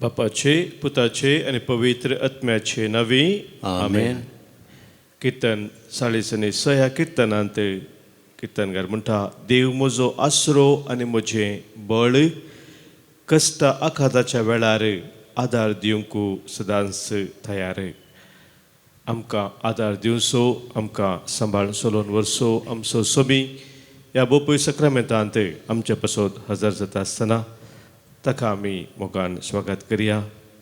बापाचे, पुताचे आनी पवित्र आत्म्याचे नांवी आमेन. किर्तन 46 ह्या किर्तनांत किर्तनकार म्हणटा, देव म्हजो आसरो आनी म्हजें बळ, कश्टा आखाताच्या वेळार आदार दिवंक सदांच तयार. आमकां आदार दिवचो, आमकां सांबाळ चलोवन व्हरचो आमचो सोबी ह्या बोपूय सक्रामेंतांत आमचे पासत हजर जाता आसतना ताका आमी मोगान स्वागत करया.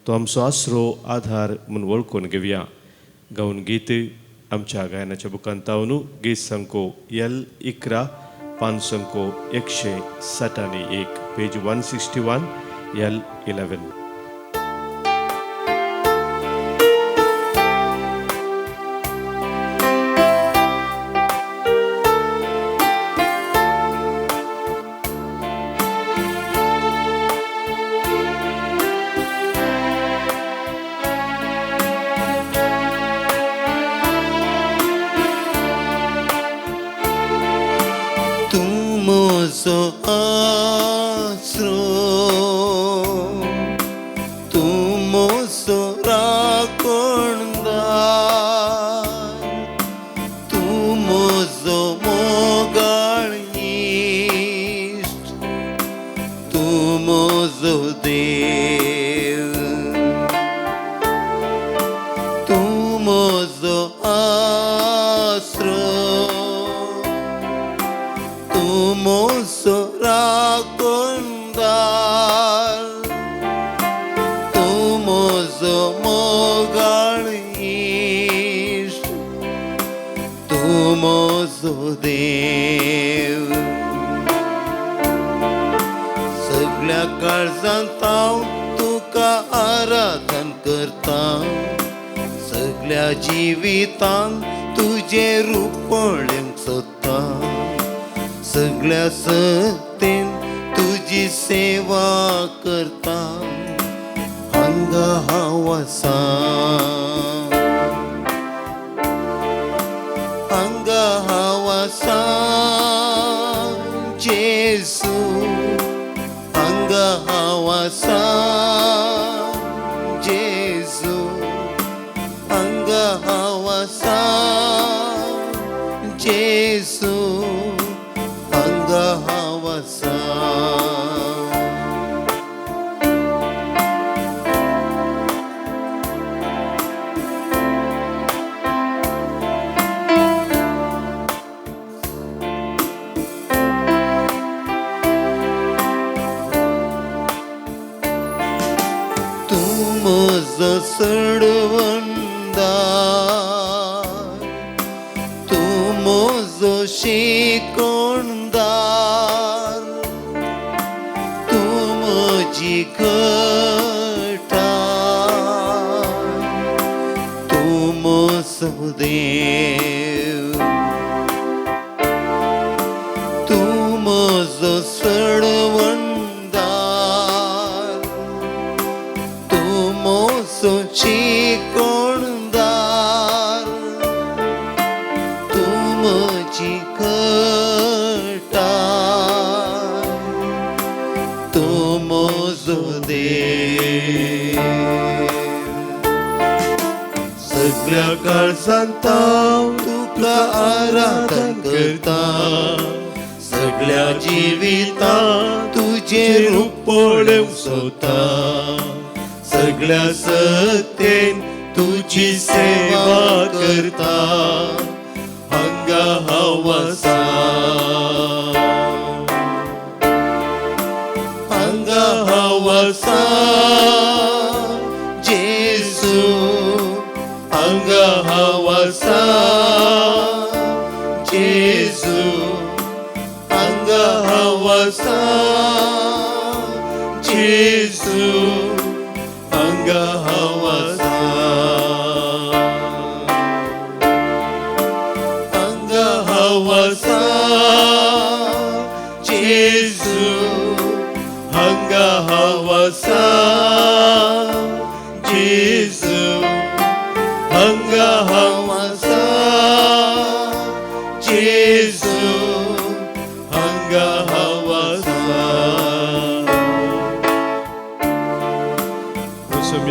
तो आमचो आसरो आधार म्हूण वळखून घेवया. गावन गीत आमच्या गायनाच्या बुकांत तावन गीत संको एल 11 पांच 161, पेज 161 एल 11.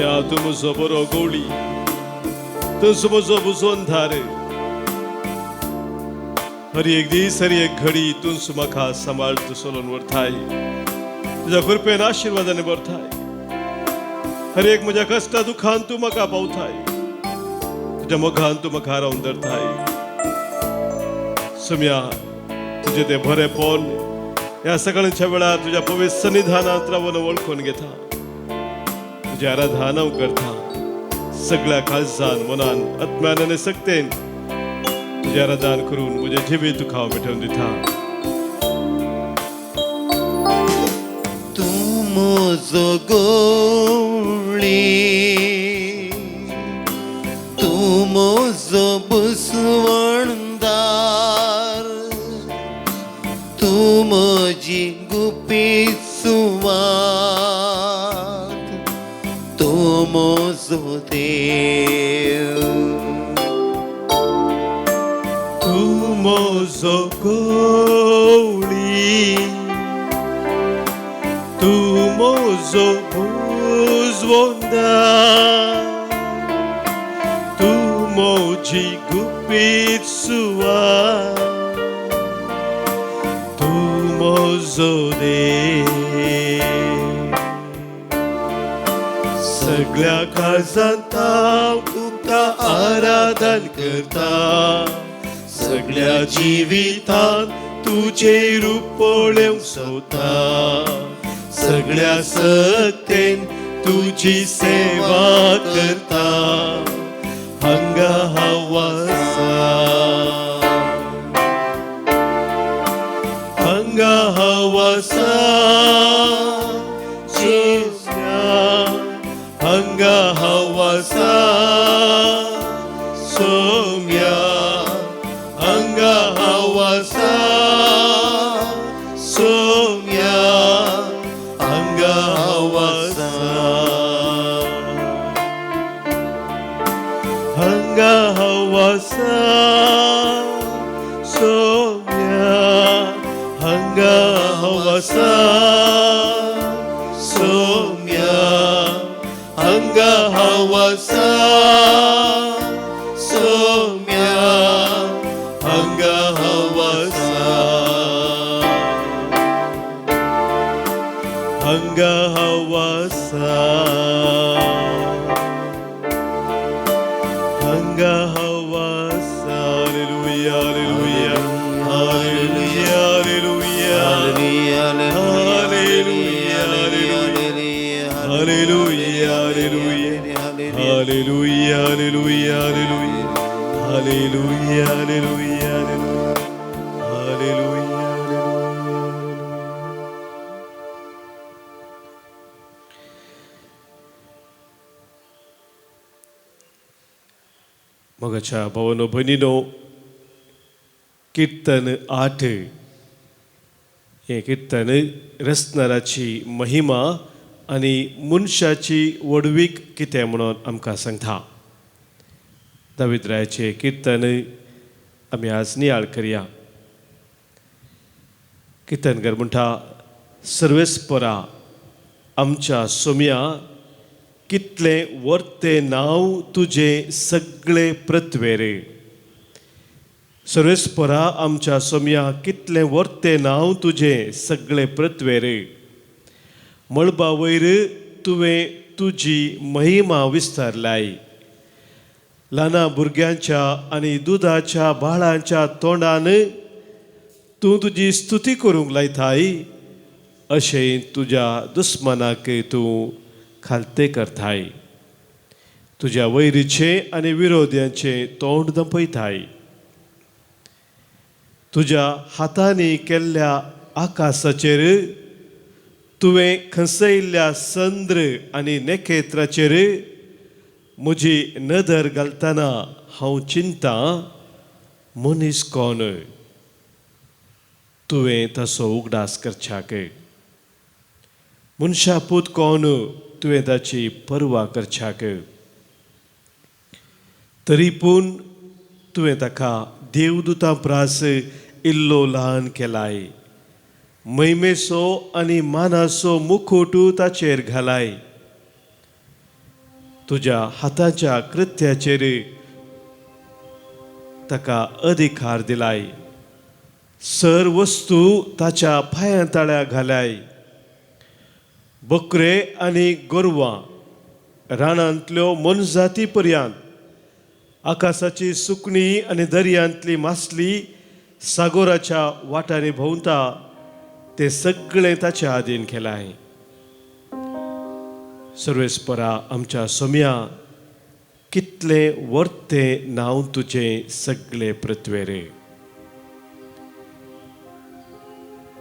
सोम्या तूं म्हजो बरो गवळी, तूं म्हजो बुजवंधार। हर एक दीस हर एक घडी तूंच म्हाका सांबाळ, तूं चलोवन व्हरताय, तुज्या कृपेन आशिर्वादान भरताय। हर एक म्हज्या कश्टा दुखान तूं म्हाका पावताय, तुज्या मोगान तूं म्हाका रावन धरताय। सोम्या तुजें तें बरेंपण ह्या सकाळच्या वेळार तुज्या पवित्र सन्निधानांत रावन वळखून घेता, तुजें आराधना हांव करता। सगळ्या काळजान मनान आत्म्यान आनी सक्तेन तुजें आराधन करून म्हजें जिवीत तुका हांव भेटोवन दिता। तूं म्हजो गवळी, तूं म्हजो बसवणदार, तूं म्हजी गुपीत सुवात, तूं म्हजो देव। तूं म्हजो गवळी, तूं म्हजो बुजवंदार, तूं म्हजी गुपीत सुवात, तूं म्हजो देव। सगळ्या काळजांत हांव तुका आराधन करता, सगळ्या जिवितांत तुजें रूप पळोवंक सोदता, सगळ्या सत्तेन तुजी सेवा करता। हांगा हांव आसा, हांगा हांव आसा, सोम्या हांगा हांव आसा, सोम्या हांगा हांव आसा, सोम्या हांगा हांव आसा, हांगा हांव आसा, सोम्या हांगा हांव आसा, सोम्या हांगा हांव आसा, सोम्या हांगा हांव आसा, हांगा हांव आसा, हांगा हांव आसा। Hallelujah hallelujah hallelujah hallelujah hallelujah hallelujah hallelujah hallelujah hallelujah hallelujah hallelujah hallelujah. मोगाच्या भावानो भयणीनो, किर्तन 8 हें किर्तन रचणाराची महिमा आनी मनशाची व्हडवीक कितें म्हणून आमकां सांगता। दावीद रायाचें किर्तन आमी आज नियाळ करया। किर्तनकार म्हणटा, सर्वेस्परा आमच्या सोम्या, कितलें वर्तें नांव तुजें सगळे पृथ्वेर। सर्वेस्परा आमच्या सोम्या, कितलें वर्तें नांव तुजें सगळे पृथ्वेर। मळबा वयर तुवें तुजी महिमा विस्तारलाय, ल्हाना भुरग्यांच्या आनी दुदाच्या बाळांच्या तोंडान तूं तुजी स्तुती करूंक लायताय, अशें तुज्या दुस्मानाक तूं खालते करताय, तुज्या वैरीचें आनी विरोध्यांचें तोंड दंपयताय। तुज्या हातांनी केल्ल्या आकाशाचेर तुवें खंसयल्ल्या संद्र आनी नखेत्राचेर म्हजी नदर घालतना हांव चिंता, मनीस कोण तुवें ताचो उगडास करच्याक, मनशा पूत कोण तुवें ताची पर्वा करच्याक। तरी पूण तुवें ताका देवदूतां प्रास इल्लो ल्हान केलाय, महिमेचो आनी मानाचो मुखोटू ताचेर घालाय। तुज्या हाताच्या कृत्याचेर ताका अधिकार दिलाय. सर वस्तू ताच्या पांयां ताळ्या घालाय. बकरे आनी गोरवां, रानांतल्यो मोनजाती पर्यंत, आकाशाची सुकणी आनी दर्यांतली मासली सागोराच्या वाटांनी भोंवता ते सगळें ताच्या आदीन केलाय. सर्वेस्परा आमच्या सोम्या, कितलें वर्तें नांव तुजें सगळे पृथ्वेर.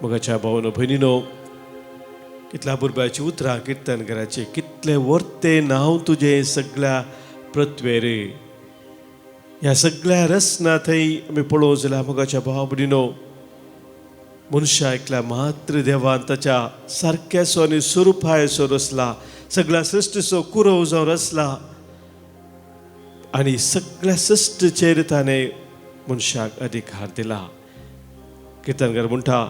मोगाच्या भावनो भयणीनो, कितल्या बुरब्याची उतरां किर्तन घराचे, कितलें वर्तें नांव तुजें सगळ्या पृथ्वेर. ह्या सगळ्या रचना थंय आमी पळोवंक जाल्यार मोगाच्या भाव भयणीनो, मनशा एकल्या मात्र देवान ताच्या सारक्याचो आनी स्वरुपायसो रचला, सगळ्या सृश्टीचो कुरव जावन रचला आनी सगळ्या सृश्टीचेर ताणें मनशाक अधिकार दिला. किर्तनकार म्हणटा,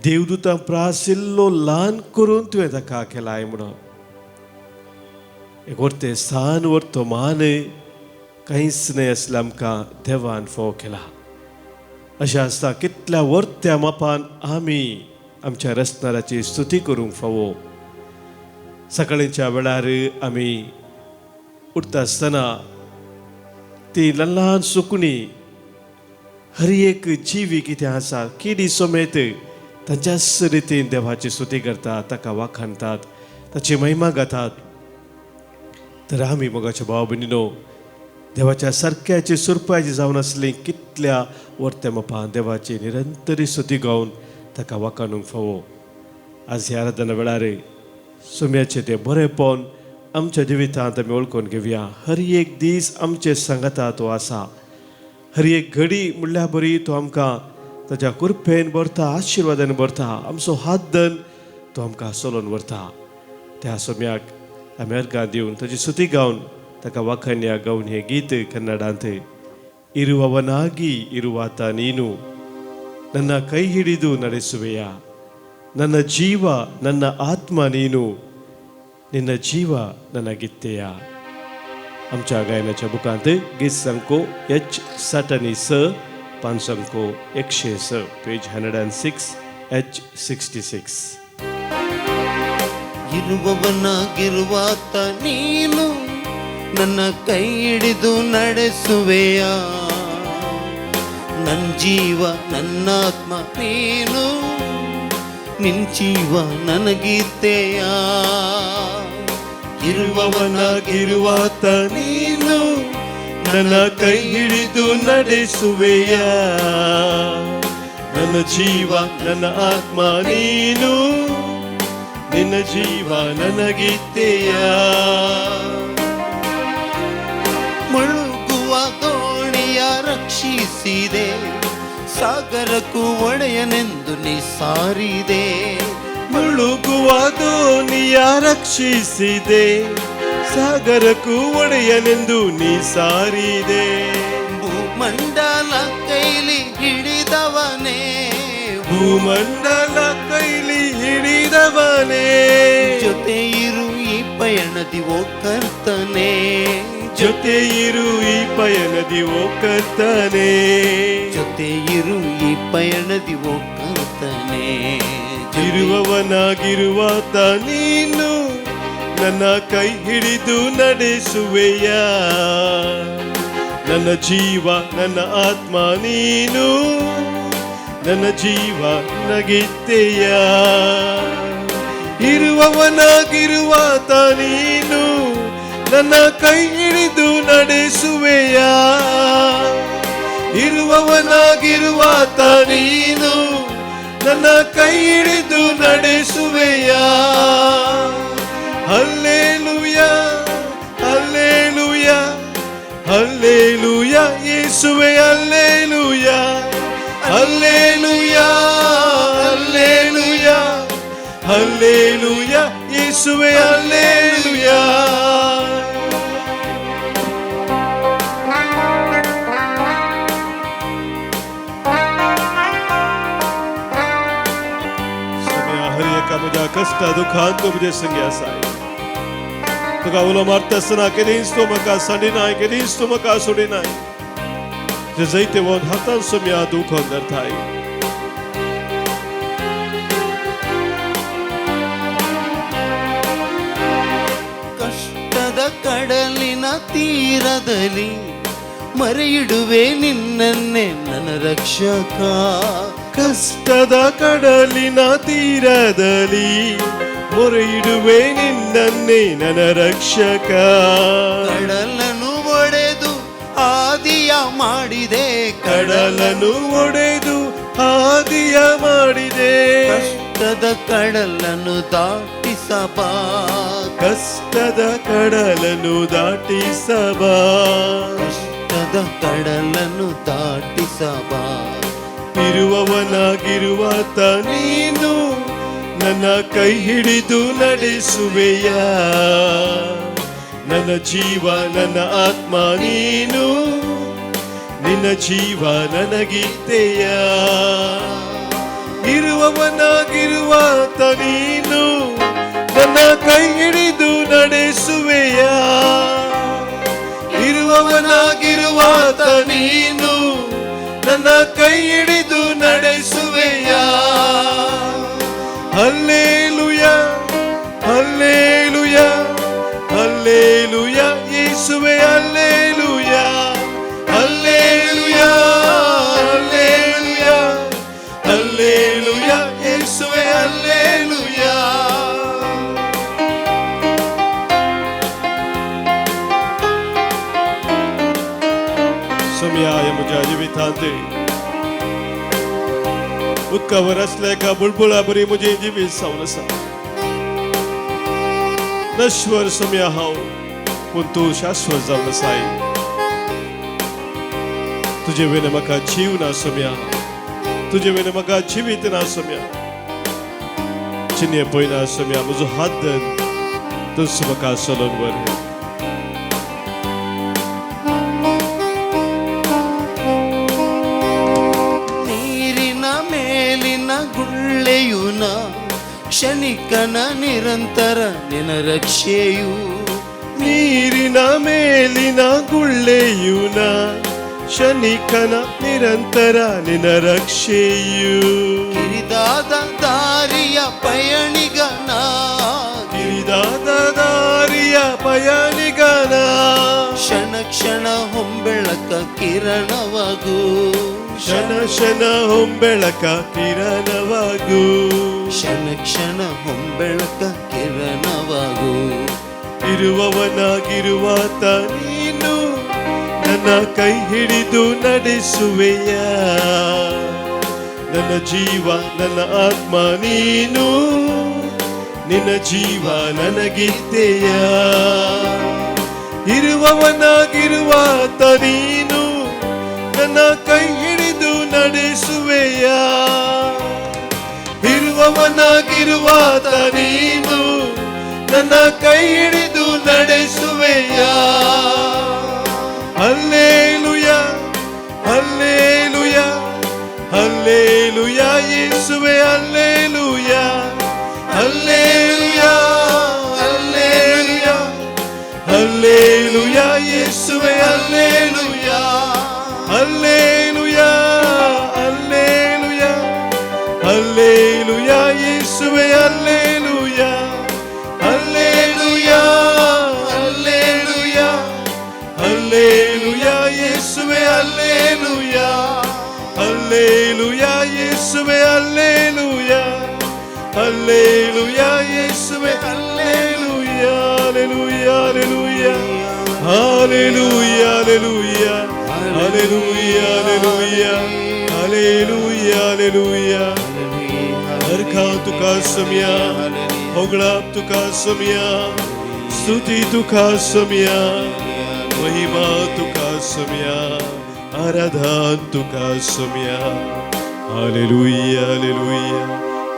देवदूतां प्रासिल्लो ल्हान करून तुवें ताका केलाय म्हणून. एक वर्ते स्थान, वर्तो मान कांयच न्हय आसलें आमकां देवान फोव केला. अशें आसता कितल्या वर्त्या मापान आमी आमच्या रचणाराची स्तुती करूंक फावो. सकाळीच्या वेळार आमी उठता आसतना ती ल्हान ल्हान सुकणीं, हर एक जिवी कितें आसा, किडी समेत तांच्याच रितीन देवाची स्तुती करतात, ताका वाखाणतात, ताची महिमा गातात. तर आमी मोगाच्या भाव भयणीनो, देवाच्या सारक्याची सुरपाची जावन आसली कितल्या वर्त्या मापान देवाची निरंतरी स्तुती गावन ताका वाखाणूंक फावो. आज ह्या आराधना वेळार सोम्याचें तें बरेंपण आमच्या जिवितांत आमी वळखून घेवया. हर एक दीस आमचे सांगाता तो आसा. हर एक घडी म्हणल्यार बरी तो आमकां ताच्या कृपेन भरता, आशिर्वादान भरता. आमचो हात धन तो आमकां चलोवन व्हरता. त्या सोम्याक आमी अर्गां दिवन ताची स्तुती गावन ताका वाखाणया. गावन हें गीत कन्नडांत, ಇರುವವನಾಗಿ ಇರುವಾತ ನೀನು, ನನ್ನ ಕೈ ಹಿಡಿದು ನಡೆಸುವೆಯ, ನನ್ನ ಜೀವ ನನ್ನ ಆತ್ಮ ನೀನು, ನಿನ್ನ ಜೀವ ನನಗಿತ್ತೆಯ. आमच्या गायनाच्या बुकांत गीत संको एच 60 आनी स, पान संको 106, पेज 106, एच 66. ಇರುವವನಾಗಿರುವಾತ ನೀನು, ನನ್ನ ಕೈ ಹಿಡಿದು ನಡೆಸುವೆಯ, ನನ್ನ ಜೀವ ನನ್ನಾತ್ಮ ನೀನು, ನಿನ್ ಜೀವ ನನಗಿತ್ತೆಯ. ಇರುವವನಾಗಿರುವಾತ ನೀನು, ನನ್ನ ಕೈ ಹಿಡಿದು ನಡೆಸುವೆಯ, ನನ್ನ ಜೀವ ನನ್ನ ಆತ್ಮ ನೀನು, ನಿನ್ನ ಜೀವ ನನಗಿತ್ತೆಯ. ಮುಳುಗುವ ದೋಣಿಯ ರಕ್ಷಿಸಿದೆ, ಸಾಗರಕ್ಕೂ ಒಡೆಯನೆಂದು ನೀ ಸಾರಿದೆ. ಮುಳುಗುವ ದೋಣಿಯ ರಕ್ಷಿಸಿದೆ, ಸಾಗರಕ್ಕೂ ಒಡೆಯನೆಂದು ನೀ ಸಾರಿದೆ. ಭೂಮಂಡಲ ಕೈಲಿ ಹಿಡಿದವನೇ, ಭೂಮಂಡಲ ಕೈಲಿ ಹಿಡಿದವನೇ, ಜೊತೆ ಇರು ಈ ಪಯಣದಿ ಓ ಕರ್ತನೆ, ಜೊತೆ ಇರು ಈ ಪಯಣದಿ ಓ ಕರ್ತನೆ, ಜೊತೆ ಇರು ಈ ಪಯಣದಿ ಓ ಕರ್ತನೆ. ಇರುವವನಾಗಿರುವಾತ ನೀನು, ನನ್ನ ಕೈ ಹಿಡಿದು ನಡೆಸುವೆಯ, ನನ್ನ ಜೀವ ನನ್ನ ಆತ್ಮ ನೀನು, ನನ್ನ ಜೀವ ನಗಿತ್ತೆಯ. ಇರುವವನಾಗಿರುವಾತ ನೀನು, ನನ್ನ ಕೈ ಹಿಡಿದು ನಡೆಸುವೆಯ, ಇರುವವನಾಗಿರುವಾತ ನೀನು, ನನ್ನ ಕೈ ಹಿಡಿದು ನಡೆಸುವೆಯ. ಹಲ್ಲೇಲೂಯಾ, ಹಲ್ಲೇಲೂಯಾ, ಹಲ್ಲೇಲೂಯಾ, ಯೇಸುವೆ ಹಲ್ಲೇಲೂಯಾ, ಹಲ್ಲೇಲೂಯಾ, ಹಲ್ಲೇಲೂಯಾ, ಹಲ್ಲೇಲೂಯಾ, ಯೇಸುವೆ ಹಲ್ಲೇಲೂಯಾ. म्हज्या कश्टा दुखान तूं म्हजे संगी आसाय. तुका उलो मारता आसतना केदींच तूं म्हाका सांडिनाय, केदींच तूं म्हाका सोडिनाय. तुजे जैतेवंत हातान सोम्या दुखोन धरताय. ಕಷ್ಟದ ಕಡಲಿನ ತೀರದಲ್ಲಿ ಮರೆಯಿಡುವೆ ನಿನ್ನನ್ನೇ ನನ್ನ ರಕ್ಷಕ. ಕಷ್ಟದ ಕಡಲಿನ ತೀರದಲ್ಲಿ ಮೊರೆಯಿಡುವೆ ನಿನ್ನನ್ನೇ ನನ್ನ ರಕ್ಷಕ. ಕಡಲನ್ನು ಒಡೆದು ಆದಿಯ ಮಾಡಿದೆ, ಕಡಲನ್ನು ಒಡೆದು ಹಾದಿಯ ಮಾಡಿದೆ. ಕಷ್ಟದ ಕಡಲನ್ನು ದಾಟಿಸಬಾ, ಕಷ್ಟದ ಕಡಲನ್ನು ದಾಟಿಸಬಾ, ಕಷ್ಟದ ಕಡಲನ್ನು ದಾಟಿಸಬಾ. ಇರುವವನಾಗಿರುವಾತ ನೀನು ನನ್ನ ಕೈ ಹಿಡಿದು ನಡೆಸುವೆಯ. ನನ್ನ ಜೀವ ನನ್ನ ಆತ್ಮ ನೀನು, ನಿನ್ನ ಜೀವ ನನಗಿದ್ದೆಯ. ಇರುವವನಾಗಿರುವಾತ ನೀನು ನನ್ನ ಕೈ ಹಿಡಿದು ನಡೆಸುವೆಯ. ಇರುವವನಾಗಿರುವಾತ ನೀನು ನನ್ನ ಕೈ ಹಿಡಿದು ನಡೆಸುವೆಯ. ಹಲ್ಲೇಲುಯ, ಹಲ್ಲೇಲುಯ, ಹಲ್ಲೇಲುಯ, ಯೇಸುವೆ ಹಲ್ಲೇಲುಯ, ಹಲ್ಲೇಲುಯ, ಹಲ್ಲೇಲುಯ, ಹಲ್ಲೇಲುಯ, ಯೇಸುವೆ ಹಲ್ಲೇಲುಯ. सोम्या म्हज्या जिवितांत उदकावर आसल्या एका बुळबुळा बरी म्हजें जिवीत जावन आसा. नश्वर सोम्या हांव, पूण तूं शाश्वत जावन आसाय. तुजे वयल्यान म्हाका जीव ना सोम्या, तुजे वयल्यान म्हाका जिवीत ना सोम्या. चिन्य पळयना सोम्या, म्हजो हात धर, तूंच म्हाका चलोवन व्हर. ನೀರಿನ ಮೇಲಿನ ಗುಳ್ಳೆಯುನ ಕ್ಷಣಿಕನ ನಿರಂತರ ನಿನ ರಕ್ಷೆಯು. ನೀರಿನ ಮೇಲಿನ ಗುಳ್ಳೆಯುನ ಕ್ಷಣಿಕನ ನಿರಂತರ ನಿನ ರಕ್ಷೆಯು. ಕಿರಿದಾದ ದಾರಿಯ ಪಯಣಿಗನ, ಕಿರಿದಾದ ದಾರಿಯ ಪಯಣಿಗನ, ಕ್ಷಣ ಕ್ಷಣ ಹೊಂಬೆಳಕ ಕಿರಣವಾಗು, ಕ್ಷಣ ಕ್ಷಣ ಹೊಂಬೆಳಕ ಕಿರಣವಾಗು, ಕ್ಷಣ ಕ್ಷಣ ಹೊಂಬೆಳಕ ಕಿರಣವಾಗು. ಇರುವವನಾಗಿರುವಾತ ನೀನು ನನ್ನ ಕೈ ಹಿಡಿದು ನಡೆಸುವೆಯ. ನನ್ನ ಜೀವ ನನ್ನ ಆತ್ಮ ನೀನು, ನಿನ್ನ ಜೀವ ನನಗಿದ್ದೆಯ. ಇರುವವನಾಗಿರುವಾತ ನೀನು ನನ್ನ ಕೈ ಹಿಡಿದು ನಡೆಸುವೆಯ. ಇರುವವನಾಗಿರುವಾತ ನೀನು ನನ್ನ ಕೈ ಹಿಡಿದು ನಡೆಸುವೆಯ. ಹಲ್ಲೇಲುಯ, ಹಲ್ಲೇಲುಯ, ಹಲ್ಲೇಲುಯ, ಯೇಸುವೆ ಹಲ್ಲೇಲುಯ, ಹಲ್ಲೇಲುಯ, ಹಲ್ಲೇಲುಯ, ಹಲ್ಲೇಲುಯ, ಯೇಸುವೆ ಹಲ್ಲೇಲುಯ, ಹಲ್ಲೇಲುಯ, ಹಲ್ಲೇಲುಯ, ಹಲ್ಲೇಲುಯ, ಯೇಸುವೆ ಹಲ್ಲೇಲುಯ, ಹಲ್ಲೇಲುಯ, ಹಲ್ಲೇಲುಯ, ಹಲ್ಲೇಲುಯ, ಯೇಸುವೆ ಹಲ್ಲೇಲುಯ, ಹಲ್ಲೇಲುಯ, ಯೇಸುವೆ ಹಲ್ಲೇಲುಯ, ಹಲ್ಲೇಲುಯ, ಯೇಸುವೆ hallelujah, hallelujah, hallelujah, hallelujah, hallelujah, hallelujah, hallelujah, hallelujah. हरखा तुका सम्या, होगळाप तुका सम्या, स्तुती तुका सम्या, महिमा तुका सम्या, आराधन तुका सम्या. Hallelujah, hallelujah,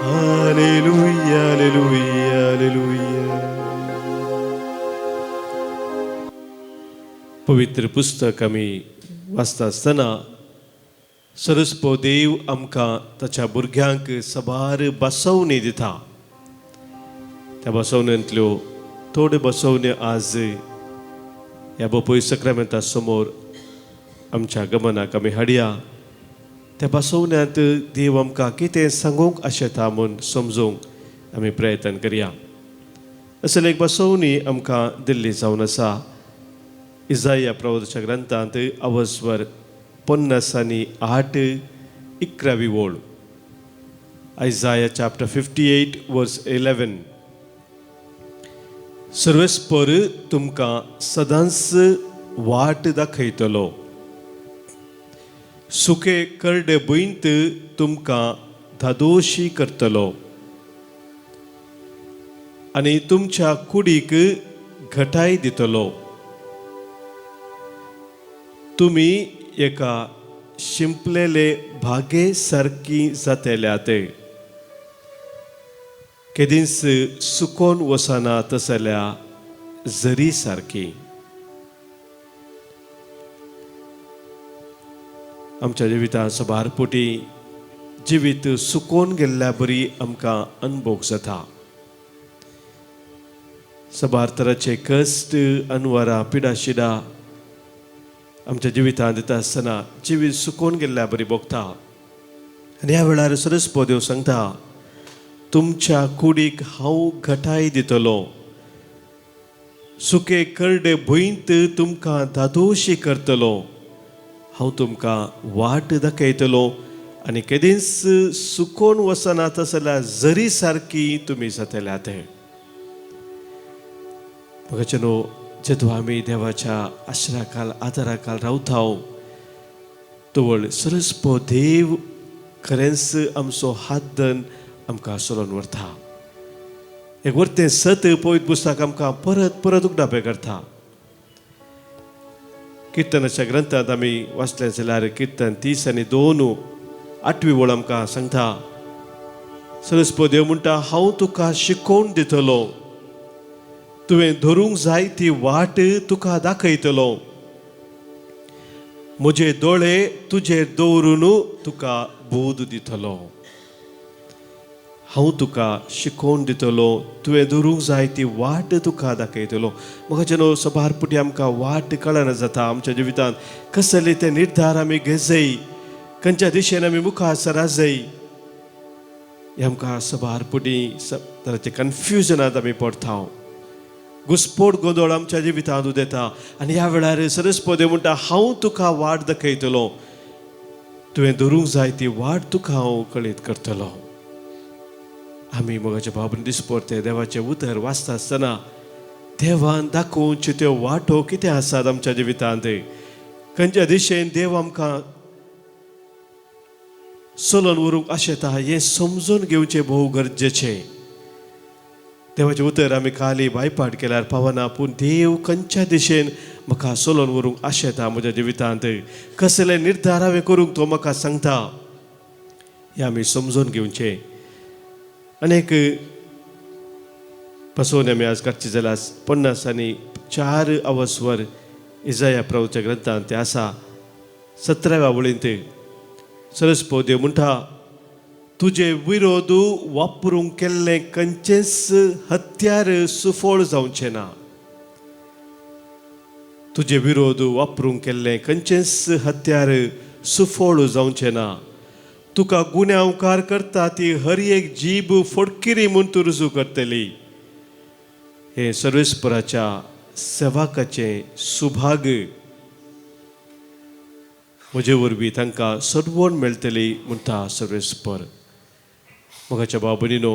hallelujah, hallelujah, hallelujah. पवित्र पुस्तक आमी वाचता आसतना सरस्पो देव आमकां ताच्या भुरग्यांक साबार बसवणी दिता. त्या बसवण्यांतल्यो थोड्यो बसवण्यो आज ह्या बपय सक्रामेंता समोर आमच्या गमनाक आमी हाडया. त्या बसवण्यांत देव आमकां कितें सांगूंक आशेता म्हूण समजूंक आमी प्रयत्न करया. असले एक बसवणी आमकां दिल्ली जावन आसा इजाया प्रवोदाच्या ग्रंथांत अवस्वर 58 11वी ओळ, Isaiah chapter 58 verse 11. सर्वेस्पर तुमकां सदांच वाट दाखयतलो, सुके करडे भुंयत तुमकां धादोशी करतलो आनी तुमच्या कुडीक घटाय दितलो. तुमी एका शिंपलेले भागे सारकी जातेल्यात, केदींच सुकोन वसना तसल्या जरी सारकी. आमच्या जिवितांत सबार पुटी जिवीत सुकोन गेल्ल्या बरी आमकां अनुभव जाता. सबार तराचे कश्ट, अनवरा, पिडा शिडा आमच्या जिवितांत येता आसतना जिवीत सुकोन गेल्ल्या बरी भोगता. आनी ह्या वेळार सरस्पत देव सांगता, तुमच्या कुडीक हांव घटाय दितलो, सुके करडे भुंयत तुमकां धादोशी करतलो, हांव तुमकां वाट दाखयतलो आनी केदींच सुकोन वचना तसल्या जरी सारकी तुमी जातल्या. ते म्हाका न्हू, जेदो आमी देवाच्या आश्राकाल आदाराकाल रावताव तवळ सरस्पो देव खरेंच आमचो हात धन आमकां चलोवन व्हरता. एक वरतें सत पवित्र पुस्तक आमकां परत परत उगडापें करता. किर्तनाच्या ग्रंथांत आमी वाचलें जाल्यार किर्तन 32 8वी वळ आमकां सांगता, सरस्पो देव म्हणटा, हांव तुका शिकोवन दितलो, तुवें धरूंक जाय ती वाट तुका दाखयतलो, म्हजे दोळे तुजेर दवरून तुका बूद दितलो. हांव तुका शिकोवन दितलो, तुवें धरूंक जाय ती वाट तुका दाखयतलो. म्हाका जेन्ना सबार पुटी आमकां वाट कळना जाता, आमच्या जिवितांत कसले ते निर्धार आमी घेजय, खंयच्या दिशेन आमी मुखार सराजय, हें आमकां सबार पुटी तराचे कन्फ्युजनांत आमी पडटा. घुस्पोट गोंदळ आमच्या जिवितांत उदेता. आनी ह्या वेळार सरस्पती म्हणटा, हांव तुका वाट दाखयतलो, तुवें धरूंक जाय ती वाट तुका हांव कळीत करतलो. आमी मोगाच्या बाबून दिसपोरते देवाचें उतर वाचता आसतना देवान दाखोवच्यो त्यो वाटो कितें आसात आमच्या जिवितांत, खंयच्या दिशेन देव आमकां चलोवन व्हरूंक आशेता हें समजून घेवचें भोव गरजेचें. देवाचें उतर आमी खाली बायपाट केल्यार पावना, पूण देव खंयच्या दिशेन म्हाका चलोवन व्हरूंक आशेता, म्हज्या जिवितांत कसले निर्धार हांवें करूंक तो म्हाका सांगता, हें आमी समजून घेवचें. आनी एक पसोवन आमी आज काडची जाल्यार 54 अवस्वर इजाया प्रभूच्या ग्रंथांत तें आसा. 17व्या वळींत सरस्पो देव म्हणटा, तुजे विरोध वापरूंक केल्लें खंयचेंच हत्यार सुफळ जावचें ना. तुजे विरोध वापरूंक केल्लें खंयचेंच हत्यार सुफळ जावचें ना. तुका गुन्यांवकार करता ती हर एक जीब फोडकिरी म्हूण तूं रुजू करतली. हें सर्वेस्पराच्या सेवाकाचें सुभाग म्हजे वरवीं तांकां सरवण मेळटली म्हणटा सर्वेस्पर. मोगाच्या भाव भयणीनो,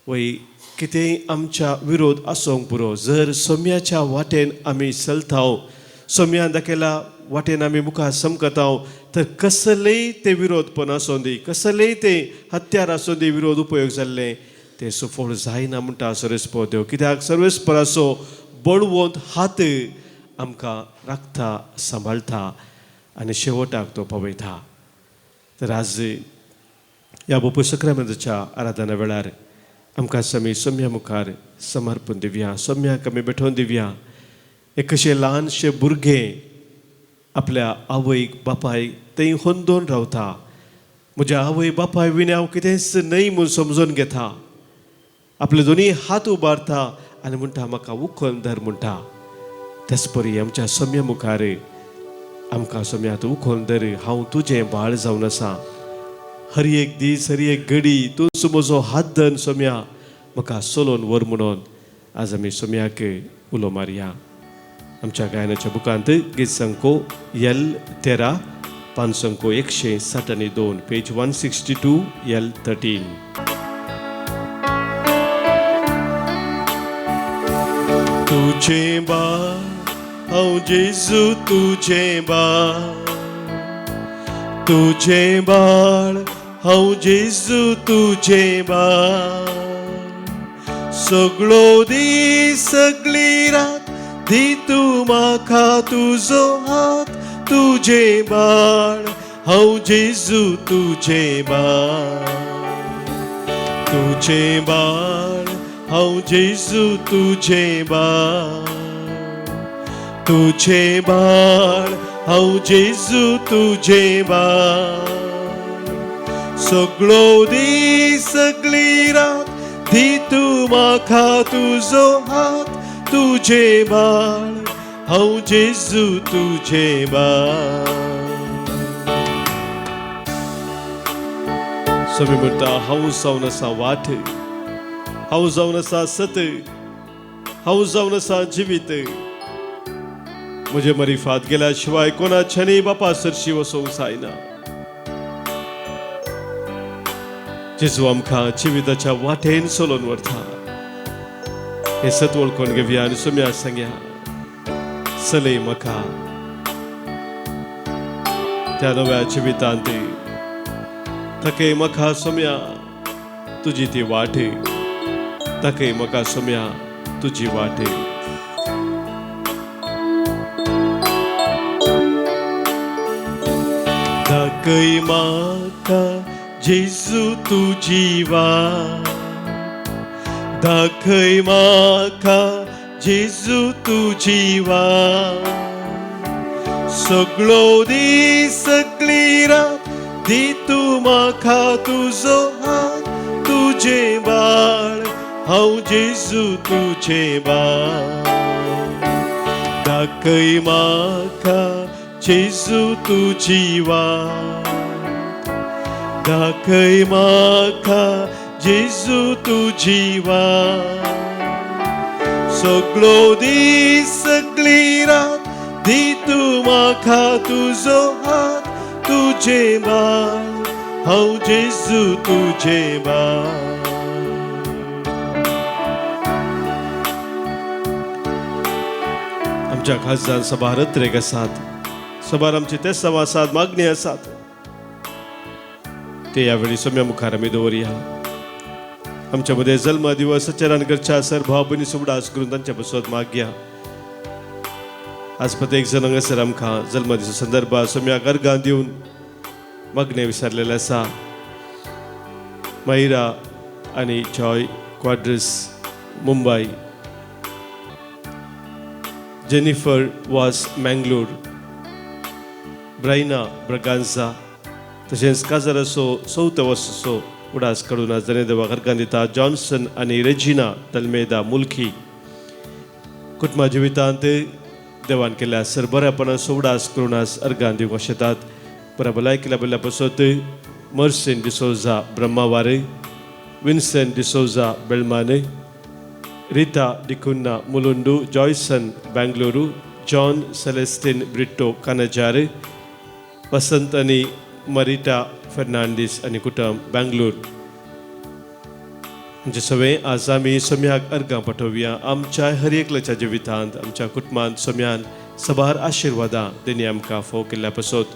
वय कितेंय आमच्या विरोध आसूंक पुरो, जर सोम्याच्या वाटेन आमी चलताव, सोम्यान दाखयला वाटेन आमी मुखार समकताव, तर कसलेय ते विरोधपण आसूं दी, कसलेय ते हत्यार आसूं दी, विरोध उपयोग जाल्ले ते सुफळ जायना म्हणटा सर्वेस्पर देव. कित्याक सर्वेस्पराचो बळवंत हात आमकां राखता, सांबाळटा आनी शेवटाक तो पावयता. तर आज ह्या बोपय सक्रामेंताच्या आराधना वेळार आमकां समी सोम्या मुखार समर्पण दिवया, सोम्याक आमी बेठोवन दिवया. एक कशें ल्हानशें भुरगें आपल्या आवयक बापायक थंय होंदोन रावता, म्हज्या आवय बापाय विणे हांव कितेंच न्हय म्हूण समजून घेता. आपले दोनी हात उबारता आनी म्हणटा म्हाका उखल धर म्हणटा. तेच परी आमच्या सोम्या मुखार आमकां सोम्या तूं उखल धर, हांव तुजें बाळ जावन आसा. हर एक दीस हर एक घडी तूंच म्हजो हात धर सोम्या, म्हाका चलोवन व्हर म्हणून आज आमी सोम्याक उलो मारया. आमच्या गायनाच्या बुकांत गीत संको एल 13 पांच 162 पेज 162 एल 13. तुझे बाळ हांव जेजू, तुझे बाळ, तुझे बाळ हांव जेजू, तुझे बाळ. सगळो दीस सगळी रात दी तूं म्हाका तुजो हात, तुझे बाळ हांव जेजू, तुझे बाळ, तुझे बाळ हांव जेजू, तुझे बाळ, तुझे बाळ हांव जेजू, तुझे बाळ. सगळो दीस सगळी रात दी तूं म्हाका तुजो हात, तुझे बाळ हांव जेजू, तुझे बाळ. स्वामी म्हणटा हांव जावन आसा वाट, हांव जावन आसा सत, हांव जावन आसा जिवीत. म्हजे मरिफात गेल्या शिवाय कोणाच्यानी बापा सरशी वचोंक जायना. जेजू आमकां जिविताच्या वाटेन चलोवन व्हरता. हें सत वळखून घेवया आनी सोम्या सांगया, चलय म्हाका त्या नव्या जिवितांत, ताकय म्हाका सोम्या तुजी ती वाट, ताकय म्हाका सोम्या तुजी वाट. दाखय म्हाका जेजू तुजी वाट, दाखय म्हाका जेजू तुजी वाट. सगळो दीस सगळी रात दी तूं म्हाका तुजो हात, तुझे बाळ हांव जेजू, तुझे बाळ. दाखय म्हाका जेजू तुजी वाट, दाखय म्हाका जेजू तुजी वाट. सगळो दीस सगळी रात दी तूं म्हाका तुजो हात, तुझे बाळ हांव जेजू, तुझे बाळ. आमच्या खासदार सभार रत्रेक आसात, सभार आमचे ते सभा आसात, मागणी आसात, ते यावेळी सोम्या मुखार आमी दवरया. आमच्या मध्ये जल्म दिवस सच्चरान करच्या सर भाव भयणी उगडास करून तांच्या पासत मागया. आज प्रत्येक जण हांगासर आमकां जल्मदिसा संदर्भात सोम्याक अर्गां दिवन मागणें विचारलेलें आसा. मैरा आनी Joy Quadros Mumbai, Jennifer Vaz Mangalore, Braina Braganza, तशेंच काजाराचो चवथो वर्साचो उडास काडून आज देवाक अर्गां दिता जॉन्सन आनी रेजिना तलमेदा मुल्खी. कुटुंबा जिवितांत देवान केल्या सर बऱ्यापणाचो उडास करून आज अर्गां दिवंक शेतात. बऱ्या भलायकी लाबिल्ल्या पासत मर्सिन डिसोजा ब्रह्मावारे, Vincent D'Souza Belman, Rita D'Cunha Mulund, Joyson Bengaluru, John Celestine Britto Kanajar, Vasant आनी मरिटा फेर्नांडीस आनी कुटुंब बेंगलोर. आमचे सगळे आज आमी सोम्याक अर्गां पाठोवया. आमच्या हर एकल्याच्या जिवितांत आमच्या कुटुंबांत सोम्यान सबार आशिर्वादां तेणी आमकां फोव केल्ल्या पासत.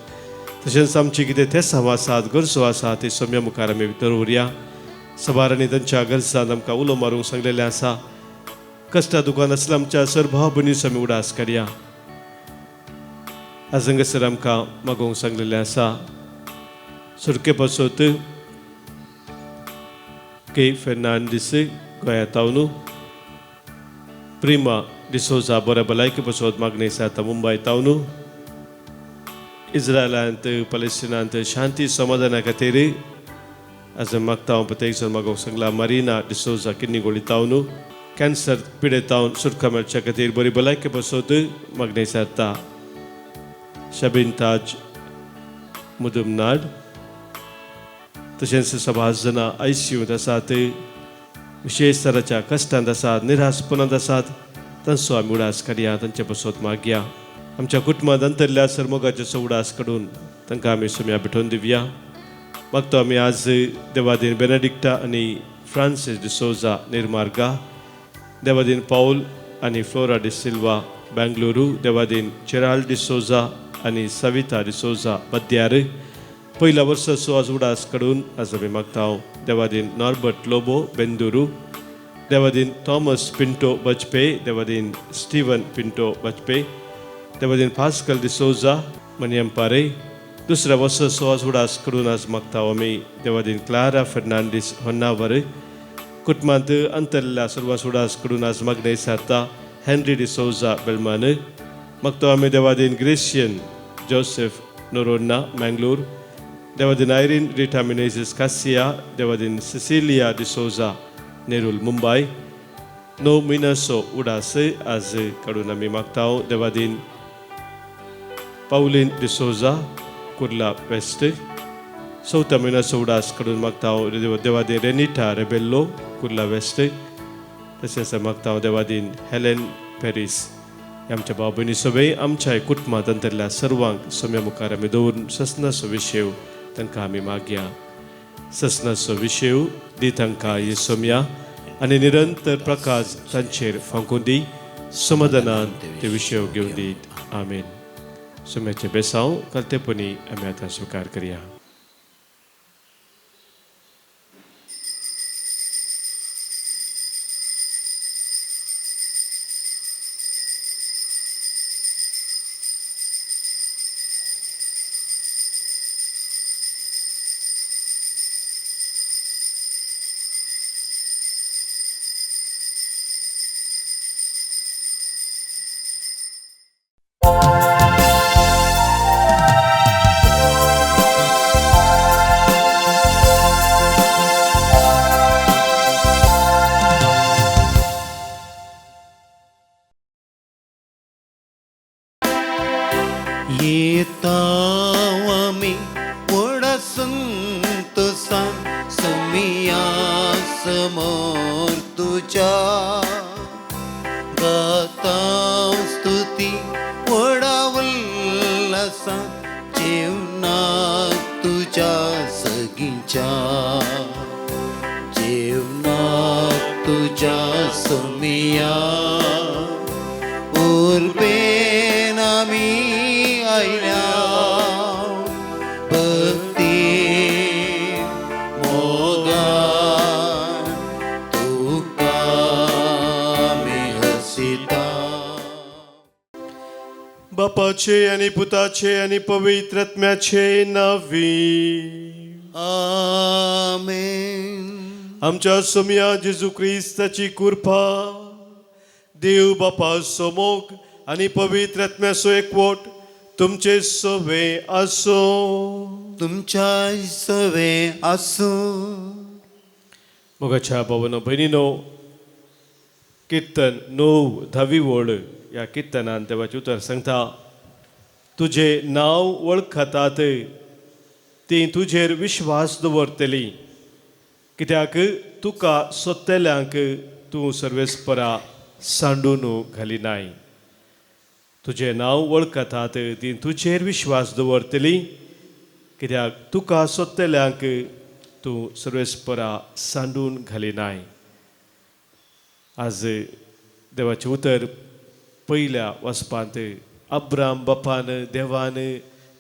तशेंच आमची कितें तेसांव आसात, गरजो आसा, ते सोम्या मुखार आमी दवरया. सबार आनी तांच्या गरजांत आमकां उलो मारूंक सांगलेलें आसा. कश्टा दुकान आसल्या आमच्या सर भाव भयणीचो आमी उडास काडया. आज हांगासर आमकां मागोवंक सांगलेलें आसा सुरके पासत के फेर्नांडीस गोंया तावनू, प्रिमा डिसोजा बऱ्या भलायकी पासत मागणी आसा आतां मुंबय तावनू. इस्रायलांत पलेस्टिनांत शांती समाधाना खातीर आज मागता हांव प्रत्येक जण मागोवंक सांगला मारिना डिसोजा किडनी गोळी तावन कॅन्सर पिडेतावन सुटका मेळच्या खातीर बरी भलायकी बसोत मागणी सारता. शबीन ताज मुदुमनाड तशेंच सभास जाणां आयसीयूंत आसात, विशेश तराच्या कश्टांत आसात, निराशपणांत आसात, तांचो आमी उडास करया, तांचे बसोत मागया. आमच्या कुटुंबांत अंतरल्या सरमोगाचो उडास काडून तांकां आमी सुम्या भेटोवन दिवया. मागतो आमी आज देवादीन बेनेडिक्टा आनी फ्रांसीस डिसोजा निर्मार्गा, देवादीन पावल आनी फ्लोरा डिसिल्वा बेंगलुरू, देवादीन जेराल्ड डिसोजा आनी सविता डिसोजा बद्यार. पयल्या वर्साचो आज उडास काडून आज आमी मागता देवादीन नॉर्बर्ट लोबो बेंदुरू, देवादीन थॉमस पिंटो बजपे, देवादीन स्टीवन पिंटो बजपे, देवादीन पास्कल डिसोजा मनियमपारे. दुसऱ्या वर्साचो आज उडास काडून आज मागता आमी देवादीन क्लारा फेर्नांडीस होन्नावर. कुटुंबांत अंतरल्या सर्व उडास काडून आज मागणें सारता हेनरी डिसोजा बेलमान. मागतो आमी देवादीन ग्रेशियन जोसेफ नोरोन्ना मँगलोर, देवादीन आयरीन रिटा मिनेझीस कासिया, देवादीन सिसिलिया डिसोजा नेरूल मुंबय. 9 म्हयन्याचो उडास आज काडून आमी मागता देवादीन पावलीन डिसोजा कुर्ला वेस्ट. चवथ्या म्हयन्याचो उडास काडून मागता देवादीन रेनिटा रेबेल्लो कुर्ला वेस्ट. तशेंच मागता देवादीन हेलेन पॅरीस. आमच्या भाव भयणी सगळे आमच्या कुटुंबांत अंतरल्या सर्वांक सोम्या मुखार आमी दवरून ससनाचो विशेव तांकां आमी मागया. ससनाचो विशेव दी तांकां हे सोम्या आनी निरंतर प्रकाश तांचेर फांकून दी, समाधानान ते विशेव घेवन दीत. आमेन. सोम्याचें बेसांव कर्तेपणी आमी आतां स्विकार करया. येतावामी व्हडा संतोसान समिया समोर तुज्या, गाताव स्तुती व्हडा उल्हासान जेवणाक तुज्या सगींच्या, जेवणाक तुज्या समिया. उर्बेन आमी आयल्या भक्ती मोगान तुका आमी हसिता. बापाचे आनी पुताचे आनी पवित्र आत्म्याचे नावी. आमेन. आमच्या सोम्या जेजू क्रिस्ताची कृपा, देव बापाचो मोग आनी पवित्र आत्म्याचो एकवट तुमचे सवे आसूं. तुमच्या सवे आसूं. मोगाच्या भावनो भयणीनो, किर्तन 9 धावी वळ ह्या किर्तनान देवाचें उतर सांगता, तुजें नांव वळखतात ती तुजेर विश्वास दवरतली, कित्याक तुका सोदतल्यांक तूं सर्वेस्परा सांडून घालिनाय. तुजें नांव वळखतात ती तुजेर विश्वास दवरतली, कित्याक तुका सोदतल्यांक तूं सर्वेस्परा सांडून घालिनाय. आज देवाचें उतर पयल्या वचपांत अब्राम बापान देवान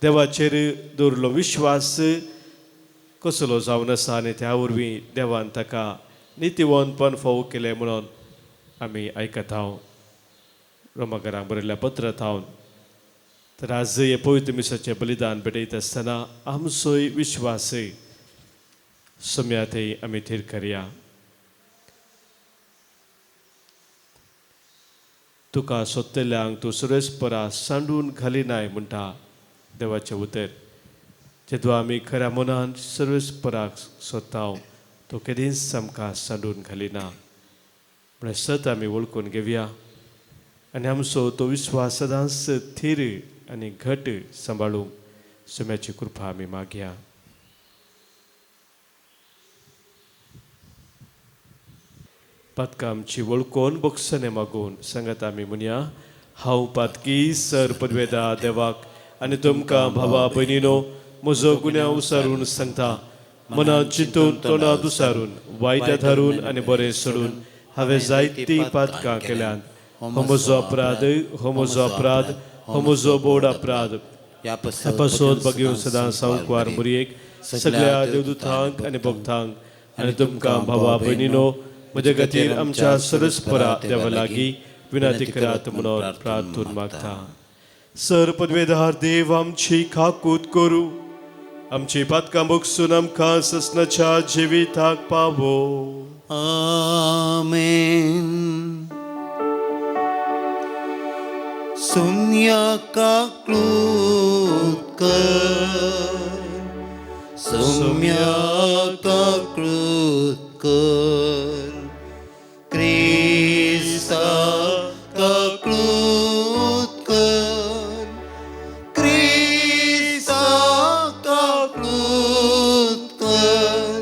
देवाचेर दवरलो विश्वास कसलो जावन आसा आनी त्या वरवीं देवान ताका नितीवंतपण फावो केलें म्हणून आमी आयकता हांव रोमाकरांक बरयल्ल्या पत्रांत हांव. तर आज हे पवित्र मिसाचें बलिदान भेटयता आसतना आमचोय विश्वास सम्या थंय आमी थीर करया. तुका सोदतल्यांक तूं सुरेस्परा सांडून घालिनाय म्हणटा देवाचें उतर. जेदो आमी खऱ्या मनान सर्वेस्पराक सोदता तो केदींच आमकां सांडून घालिना. म्हळ्यार सत आमी वळखून घेवया आनी आमचो तो विस्वास सदांच थीर आनी घट सांबाळूंक सोम्याची कृपा आमी मागया. पातकां आमची वळखून बोगसणे मागून सांगात आमी म्हणया, हांव पातकी सर पदवेदा देवाक आनी तुमकां भावा भयणीनो म्हजो गुन्यांव उसारून सांगता. मनात चिंतून तोंडात उसारून वायट धारून आनी बरें सोडून हांवें जायतीं पातकां केल्यांत. हो म्हजो अपराध, हो म्हजो अपराध, हो म्हजो बोड अपराध. ह्या पासत बगेवन सदां सावकुवार मुरयेक सगळ्या देवदूतांक आनी भक्तांक आनी तुमकां भावा भयणीनो म्हज्या खातीर आमच्या सरस्परा देवा लागीं विनंती करात म्हणून प्रार्थून मागता. सर पदवेदार देव आमची खाकूत करूं, आमची पातकां भोगसून आमकां ससनाच्या जिविताक पावो. आमेन. सुम्या काकळूत कर, सुम्या काकळूत कर, क्रिस्ता काकळूत कर, क्रिस्ता काकळूत कर,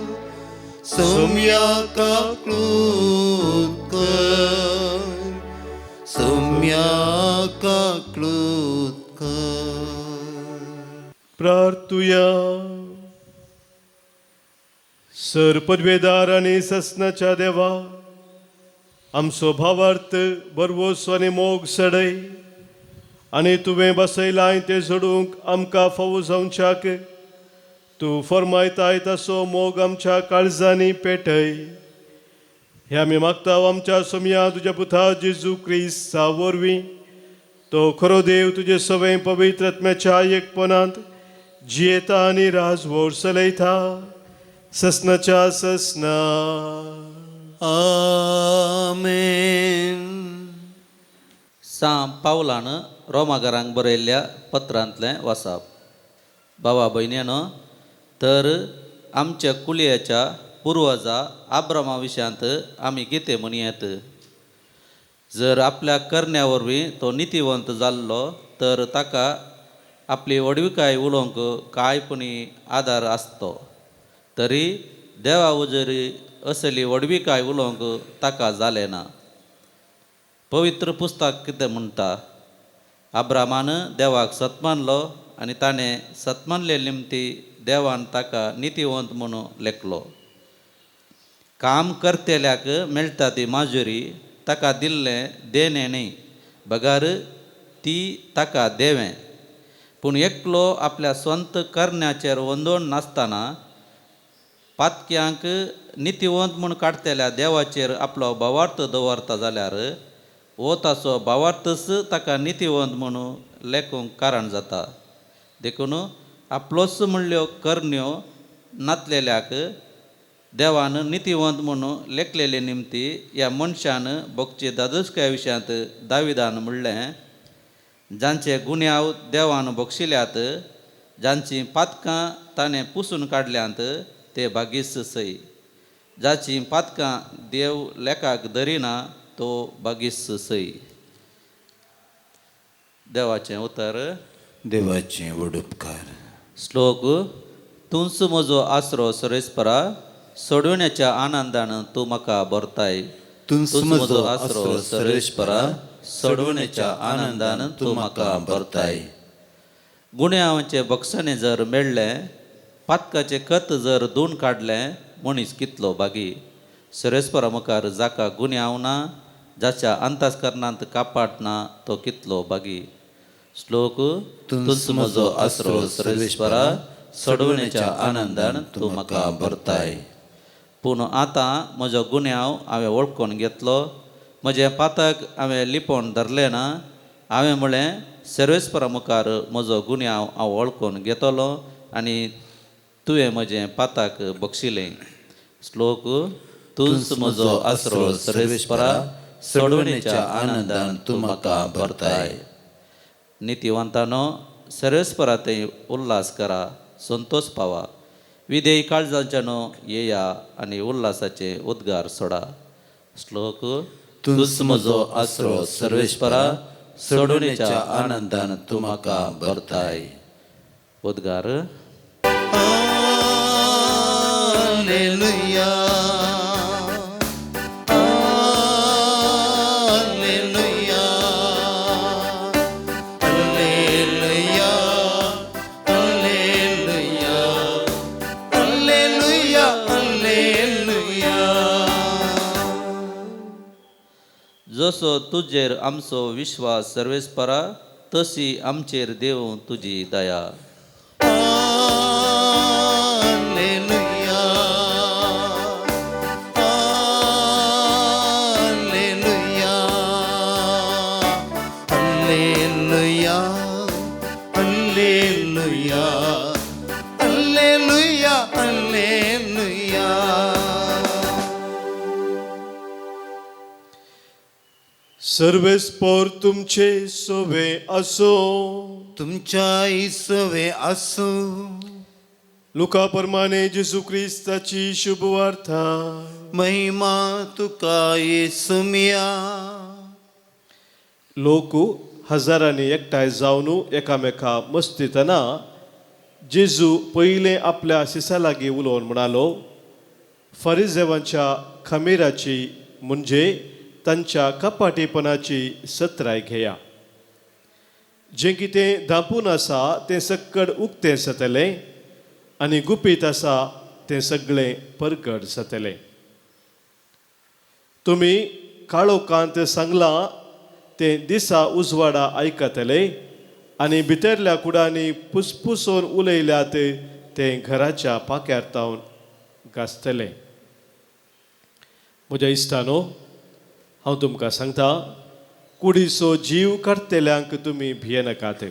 सुम्या काकळूत कर, सुम्या काकळूत कर. प्रार्थुया. सर पदवेदार आनी ससनाच्या देवा, आमचो भावार्थ बरवोस आनी मोग सडय आनी तुवें बसयलाय तें जोडूंक आमकां फावो जावच्याक तूं फर्मायताय तसो मोग आमच्या काळजांनी पेटय. हे आमी मागता आमच्या सोमया तुज्या पुता जेजू क्रिस्ता वरवीं. तो खरो देव तुजे सवय पवित्र आत्म्याच्या एकपणांत जियेता आनी राजवोर चलयता ससनाच्या ससना. आमेन. सां पावलान रोमागारांक बरयल्ल्या पत्रांतलें वाचप. बाबा भयण्यानो, तर आमच्या कुलयाच्या पुर्वजा आब्रामा विशयांत आमी कितें म्हणयेत? जर आपल्या करण्या वरवीं तो नितीवंत जाल्लो तर ताका आपली व्हडविकाय उलोवंक कांय पुणी आदार आसतो, तरी देवा उजरी असली व्हडविकाय उलोवंक ताका जालें ना. पवित्र पुस्तक कितें म्हणटा? आब्रामान देवाक सतमानलो आनी ताणें सतमानले निमती देवान ताका नितीवंत म्हणून लेखलो. काम करतल्याक मेळटा ती माजुरी ताका दिल्लें देणें न्ही, बगार ती ताका देवें. पूण एकलो आपल्या स्वंत करण्याचेर वंदोवन नासतना पातक्यांक नितीवंत म्हूण काडटल्या देवाचेर आपलो भावार्थ दवरता जाल्यार हो ताचो भावार्थच ताका नितीवंत म्हणून लेखूंक कारण जाता. देखून आपलोच म्हणल्यो करण्यो नातलेल्याक देवान नितीवंत म्हणून लेखलेले निमती ह्या मनशान भोगचे दादोसकाय विशयांत दाविदान म्हणलें, जांचे गुन्यांव देवान भोगशिल्यात, जांचीं पातकां ताणें पुसून काडल्यांत ते भागीस सय. जाचीं पातकां देव लेखाक धरिना तो भागीस सय. देवाचें उतर. देवाचें व्हड उपकार. श्लोक. तूंच म्हजो आसरो सरेस्परा, सोडवण्याच्या आनंदान तूं म्हाका भरताय. तूंच म्हजो आसरो सर्वेस्परा, सोडवण्याच्या आनंदान तूं म्हाका भरताय. गुन्यांवाचें बक्षणें जर मेळ्ळें, पातकाचें खत जर धुवन काडलें, मनीस कितलो भागी. सर्वेस्परा मुखार जाका गुन्यांव ना, जाच्या अंतस्करणांत कापाट ना, तो कितलो भागी. श्लोक. तूंच म्हजो आसरो सर्वेस्परा, सोडवण्याच्या आनंदान तूं म्हाका भरताय. पूण आतां म्हजो गुन्यांव हांवें वळखून घेतलो, म्हजें पातक हांवें लिपोवन धरलें ना. हांवें म्हळें, सर्वेस्परा मुखार म्हजो गुन्यांव हांव वळखून घेतलो आनी तुवें म्हजें पातक बक्षिलें. श्लोक. तूंच म्हजो आसरो सर्वेस्परा, सोडवण्याच्या आनंदान तूं म्हाका भरताय. नितीवंतानो, सर्वेस्परा थंय उल्हास करा, संतोष पावा. विधेय काळजांच्यानो येया आनी उल्हासाचे उद्गार सोडा. श्लोक. तूंच म्हजो आसरो सर्वेस्परा, सोडवणेच्या आनंदान तूं म्हाका भरताय. उद्गार. Alleluia, alleluia, alleluia, alleluia, alleluia, alleluia. जसो तुजेर आमचो विश्वास सर्वेस्परा, तशी आमचेर देव तुजी दया. Alleluia, alleluia, alleluia, alleluia, alleluia, alleluia. सर्वेस्पोर तुमचे सोवे असो. तुमच्या इसवे आसूं. लुका प्रमाणे जेजू क्रिस्ताची शुभवार्ता. महिमा तुका येसुमिया. लोक हजारांनी एकठांय जावन एकामेका मस्तितना जेजू पयलें आपल्या शिसा लागीं उलोवन म्हणालो, फरिजेवांच्या खमीराची म्हणजे तांच्या कपाटीपणाची सत्राय घेया. जें कितें धांपून आसा तें सक्कड उक्तें जातलें आनी गुपीत आसा तें सगळें परगट जातलें. तुमी काळोखांत सांगलां तें दिसा उजवाडा आयकतले आनी भितरल्या कुडांनी पुसपुसोन उलयल्यात तें घराच्या पाक्यार तावन गाजतले. म्हज्या इश्टानो, हांव तुमकां सांगता, कुडीचो जीव काडटल्यांक तुमी भियेनाकात.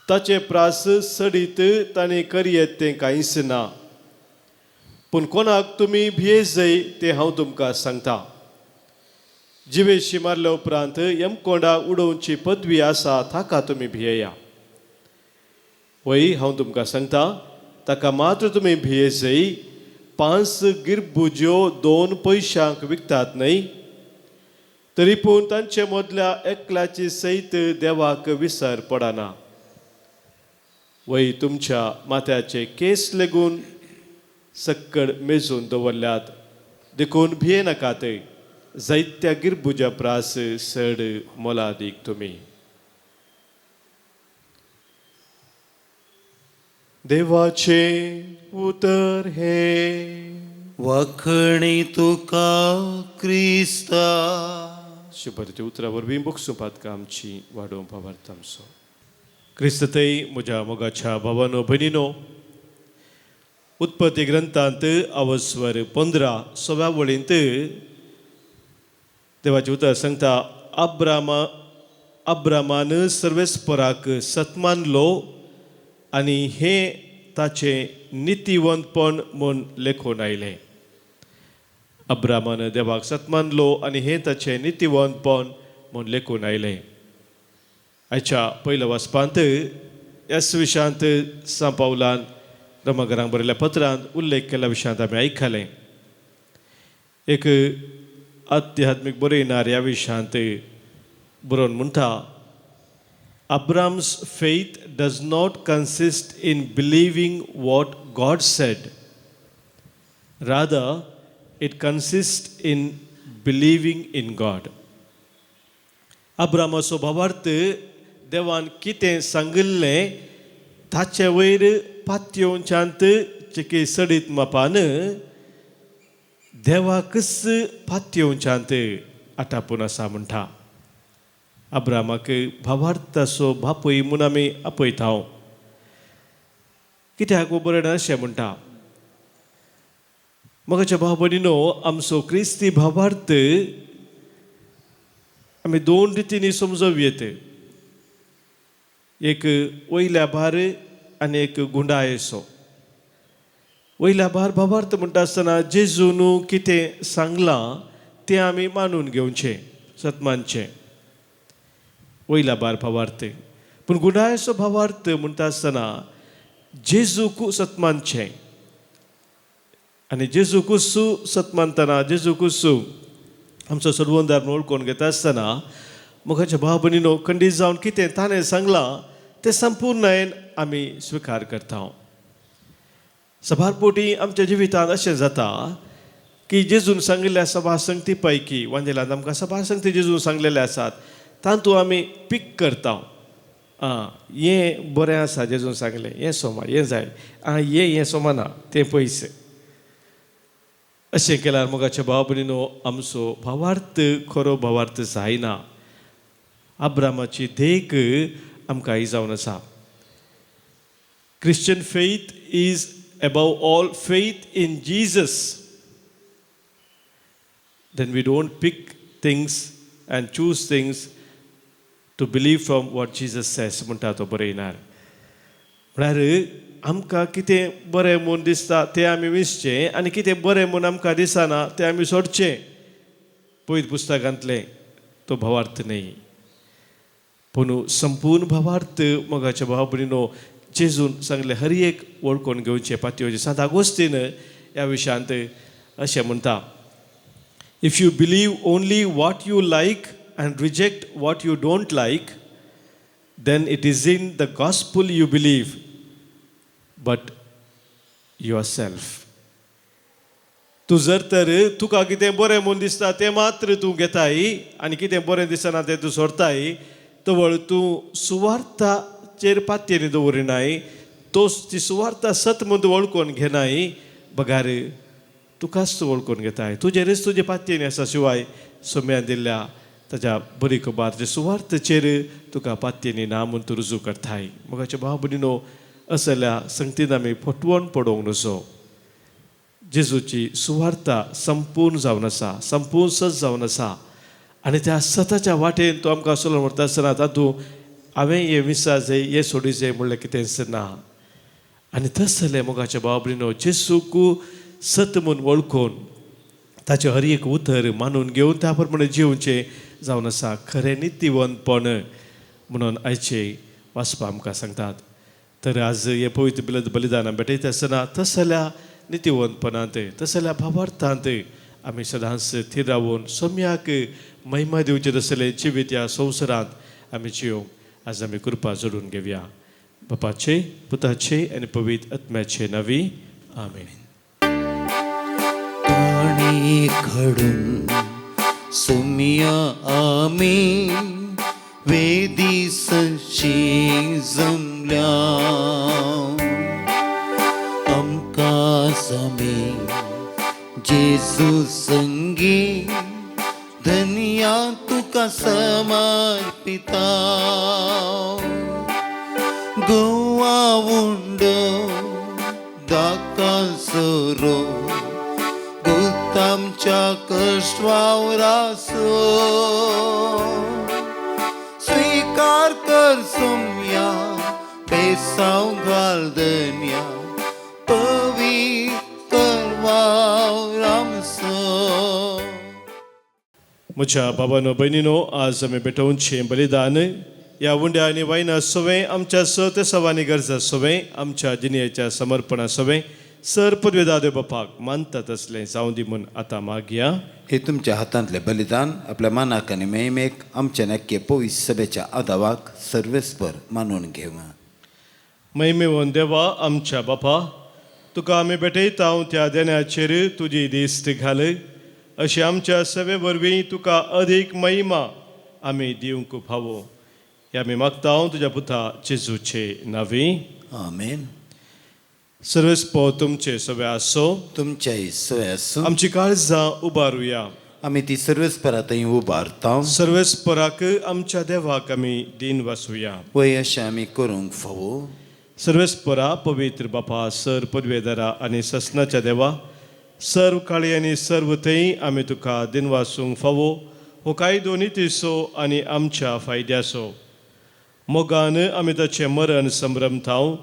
ताचे प्रास सडीत तांणी करयेत तें कांयच ना. पूण कोणाक तुमी भिये जाय तें हांव तुमकां सांगता. जिवेशी मारल्या उपरांत यमकोंडा उडोवची पदवी आसा ताका तुमी भियेया. वय, हांव तुमकां सांगता, ताका मात्र तुमी भिये जाय. 5 गिरबुज्यो 2 पयशांक विकतात न्हय? तरी पूण तांचे मदल्या एकल्याची सयत देवाक विसर पडना. वय, तुमच्या माथ्याचे केस लेगून सक्कड मेजून दवरल्यात. देखून भियेनाकात, जायत्या गिरबुजा प्रास चड मोलादीक तुमी. देवाचे उतर हे. वखणी तुका क्रिस्ता. शुभरच्या उतरा वरवीं बक्षुपात आमची वाडोवंक पावार्थ आमचो क्रिस्ततय. म्हज्या मोगाच्या भावानो भयणीनो, उत्पत्ती ग्रंथांत अवस्वर 15 सव्या वळींत देवाचें उतर सांगता, अब्रामान सर्वेस्पराक सत्मानलो आनी हें ताचें नितीवंतपण म्हूण लेखून आयलें. अब्रामान देवाक सत्मानलो आनी हें ताचें नितीवंतपण म्हूण लेखून आयलें. आयच्या पयल्या वाचपांत ह्याच विशयांत सांत पावलान रमाघरांक बरयल्ल्या पत्रांत उल्लेख केल्या विशयांत आमी आयकलें. एक आध्यात्मीक बरयणार ह्या विशयांत बरोवन म्हणटा, Abram's faith does not consist in believing what God said, rather it consist in believing in God. अब्रामाचो भावार्थ देवान कितें सांगिल्लें ताचे वयर पातयेवच्यांत चिके सडीत मापान देवाकच पातयेवच्यांत आटापून आसा म्हणटा. अब्रामाक भावार्थाचो बापूय म्हूण आमी आपयता. कित्याक बरयना अशें म्हणटा? म्हज्या भाव भयणीनो, आमचो क्रिस्ती भावार्थ आमी 2 रितींनी समजूं येत. एक वयल्या भार आनी एक गुंडायेचो. वयल्या भार भावार्थ म्हणटा आसतना जेजून कितें सांगलां तें आमी मानून घेवचें, सतमानचें, वयल्या भार भावार्थ. पूण गुंडायेचो भावार्थ म्हणटा आसतना जेजूक सत मानचें आनी जेजू कुसू सत मानतना, जेजू कुसू आमचो सोडवणदार म्हणून वळखून घेता आसतना, मोगाच्या भाव भयणीनो, खंडीत जावन कितें ताणें सांगलां तें संपूर्णायेन आमी स्विकार करता. सभार पोटी आमच्या जिवितांत अशें जाता की जेजून सांगिल्ल्या सभा संगती पैकी, वांजेलांत आमकां सभा संगती जेजून सांगलेले आसात, तातूंत आमी पीक करता. आं, हें बरें आसा, जेजून सांगलें हें सोमा, हें जाय. आं, हें हें सोमाना, तें पयशे. अशें केल्यार मोगाच्या भाव भयणीनो, आमचो भावार्थ खरो भावार्थ जायना. आब्रामाची देख आमकां ही जावन आसा. Christian faith is above all faith in Jesus. Then we don't pick things and choose things to believe from what Jesus says म्हणटा तो बरयणार. म्हळ्यार आमकां कितें बरें म्हूण दिसता तें आमी विसचें आनी कितें बरें म्हूण आमकां दिसना तें आमी सोडचें. पवित्र पुस्तकांतलें तो भावार्थ न्ही, पूण संपूर्ण भावार्थ, मोगाच्या भाव भयणीनो, जेजून सांगलें हर एक वळखून घेवचें पातयेवचें. सांत आगोस्तीन ह्या विशयांत अशें म्हणटा, "If you believe only what you like and reject what you don't like, then it isn't the gospel you believe, but yourself." तूं जर तर तुका कितें बरें म्हूण दिसता तें मात्र तूं घेताय आनी कितें बरें दिसना तें तूं सोडताय, तवळ तूं सुवार्थाचेर पातयेनी दवरिनाय, तो ती सुवार्था सत म्हूण तूं वळखून घेनाय, बगार तुकाच तूं वळखून घेताय. तुजेरच तुजे पातयेनी आसा शिवाय सोम्यान दिल्ल्या ताज्या बरी खबर सुवार्थचेर तुका पातयेनी ना म्हूण तूं रुजू करताय. मोगाच्या भाव भयणीनो, असल्या संगतीन आमी फटवण पडोवंक नजो. जेजूची सुवार्ता संपूर्ण जावन आसा, संपूर्ण सत जावन आसा आनी त्या सताच्या वाटेन तो आमकां चलोवन व्हरता आसतना तातूंत हांवें हें विसा जाय, हें सोडी जाय म्हणलें कितेंच ना. आनी तस जालें, मोगाच्या भाव भयणीनो, जेजूक सत म्हूण वळखून ताचें हर एक उतर मानून घेवन त्या प्रमाणे जिवचें जावन आसा खरें नितीवंतपण म्हणून आयचे वाचपा आमकां सांगतात. तर आज हे पवित्र बलिदान भेटयता आसतना तसल्या नितीवंतपणांत, तसल्या भावार्थांत आमी सदांच थीर रावून सोम्याक महिमा दिवचे तसलें जिवीत ह्या संवसारांत आमी जियोंक आज आमी कृपा जोडून घेवया. बापाचे, पुताचे आनी पवित्र आत्म्याचे नांवी, आमेन. ताणी घडून सुमिया आमी वेदी सशी जमल्या, आमकां समी जेजू संगी धनया तुका समर्पिता. गोवा उंडो दाका सोरो गुतामच्या कश्वावरासो, स्वीकार कर सुमया, बेसाव घाल धन्या, पवित्र वावरामसो. म्हज्या बाबानो, भयणीनो, आज आमी भेटोवचें बलिदान ह्या उंड्या आनी वायना सवें आमच्या स ते सवानी गरजा सवें, आमच्या जिणेच्या समर्पणा सवें सर पदवेदा देव बापाक मानता तसलें जावं दी म्हूण आतां मागया. हे तुमच्या हातांतलें बलिदान आपल्या मानाक आनी महिमेक, आमच्या नक्की पवित्र सभेच्या आदावाक सर्वेस्पर मानून घेवा. महिमेवन देवा, आमच्या बापा, तुका आमी भेटयता त्या देण्याचेर तुजी दिश्ट घाल, अशी आमच्या सेवे वरवीं तुका अदीक महिमा आमी दिवंक फावो. हे आमी मागता तुज्या पुता जेजूचे नांवी. आमेन. सर्वेस्पर तुमचे सगळे आसो. तुमच्याय सोय आसूं. आमची काळजां उबारुया. आमी ती सर्वेस्परा थंय उबारता. सर्वेस्पराक, आमच्या देवाक आमी दीन वासुया. वय, अशें आमी करूंक फावो. सर्वेस्परा, पवित्र बापा, सर पदवेदारा आनी ससनाच्या देवा, सर्व काळी आनी सर्व थंय आमी तुका दिनवासूंक फावो. हो कायदो नितीचो आनी आमच्या फायद्याचो. मोगान आमी ताचें मरण संभ्रमताव,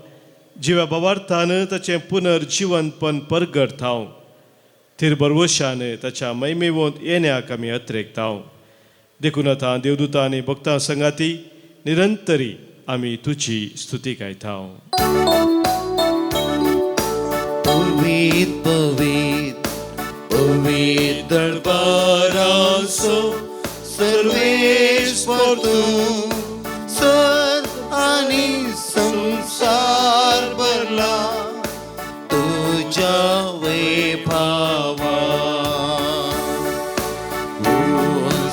जिव्या भावार्थान ताचें पुनर्जिवनपण परगटताव, थीर भरवशान ताच्या महिमेवंत येण्याक आमी अत्रेकताव. देखून आतां देवदूतां आनी भक्तां संगाती निरंतरी आमी तुजी स्तुती गायताव. पवित्र पवित्र पवित्र दरबाराचो सर्वेस्पर तूं सर आनी संसार भरला तुज्या वैभावा.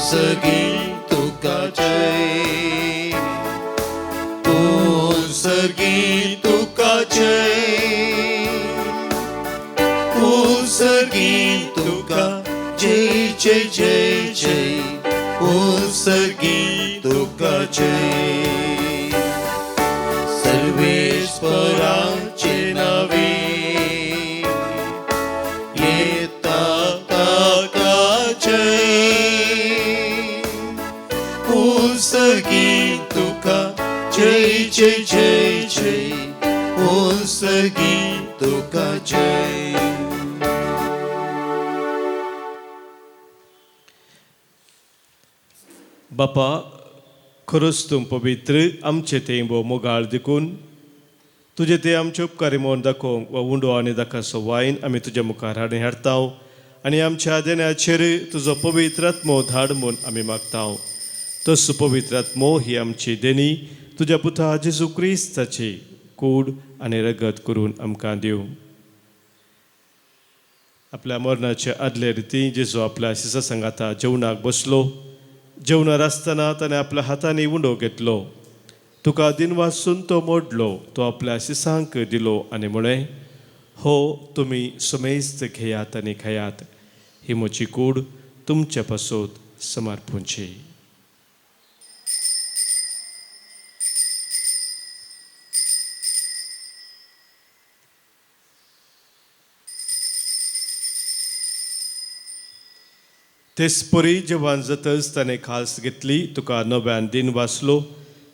सगीं तुका जय, सगीं तुका जय, सगीं तुका जय जय जय जय, सगीं तुका जय. सर्वेस्पराचे नावे येता ताका जय, सगीं तुका जय जय जय जय, सगीं तुका जय. बापा, खरोच तूं पवित्र, आमचे तें भोव मोगाळ देखून तुजे ते आमचे उपकारी म्हूण दाखोवंक वा उंडो आनी दाखाचो वायन आमी तुज्या मुखार हाडून हाडटा आनी आमच्या देण्याचेर तुजो पवित्र आत्मो धाड म्हूण आमी मागता. तसो पवित्र आत्मो ही आमची देणी तुज्या पुता जेजू क्रिस्ताची कूड आनी रगत करून आमकां दिवं. आपल्या मरणाचे आदले रिती जेजू आपल्या शिसा सांगाता जेवणाक बसलो. जेवणार आसतना ताणें आपल्या हातांनी उंडो घेतलो, तुका दिनवासून तो मोडलो, तो आपल्या शिसांक दिलो आनी म्हळें, हो तुमी सुमेस्त घेयात आनी खायात, ही म्हजी कूड तुमचे पासत समर्पूंची. तेचपरी जेवण जातच ताणें खास घेतली, तुका नव्यान दिन वाचलो,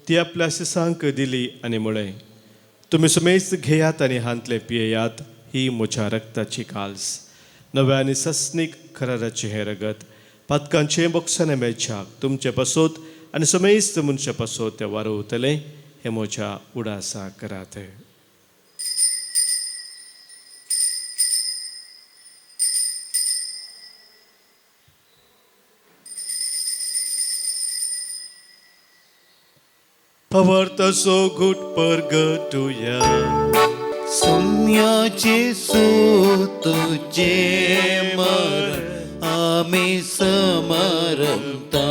ती आपल्या शिसांक दिली आनी म्हळें, तुमी सुमेस्त घेयात आनी हांतले पियेयात, ही म्हज्या रक्ताची काल्स, नव्या आनी सस्नीक कराराचें हें रगत, पातकांचें बोगसाणें मेळच्याक तुमचे पासत आनी समेस्त मनशा पासत तें वारोवतलें, हें म्हज्या उडासा करात. पवर्तसो घुट परगटुया. सोम्याचे तुझे मरण आमी समरता,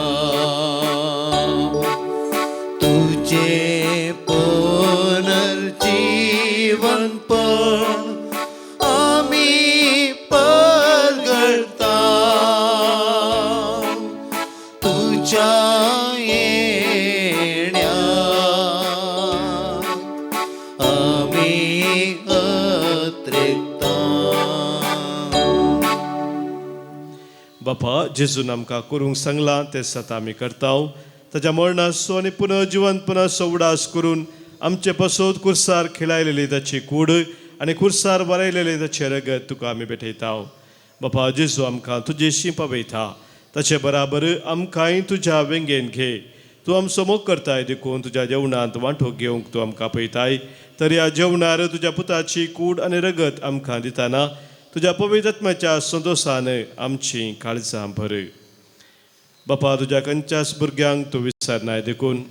तुझे पुनर्जीवन पण आमी परगटता, तुझ्या बापा, जेजून आमकां करूंक सांगलां तें सतां आमी करता. ताच्या मरणाचो आनी पुनर्जिवंतपणाचो उडास करून आमचे पासत कुर्सार खेळायलेली ताची कूड आनी कुर्सार बरयलेलें ताचें रगत तुका आमी भेटयता. बापा जेजू आमकां तुजेशी पावयता, ताचे बराबर आमकांय तुज्या वेंगेन घे. तूं आमचो मोग करताय देखून तुज्या जेवणांत वांटो घेवंक तूं आमकां पळयताय. तर ह्या जेवणार तुज्या पुताची कूड आनी रगत आमकां दितना तुज्या पवित्र आत्म्याच्या संतोशान आमची काळजां भर. बापा, तुज्या खंयच्याच भुरग्यांक तूं विसरनाय देखून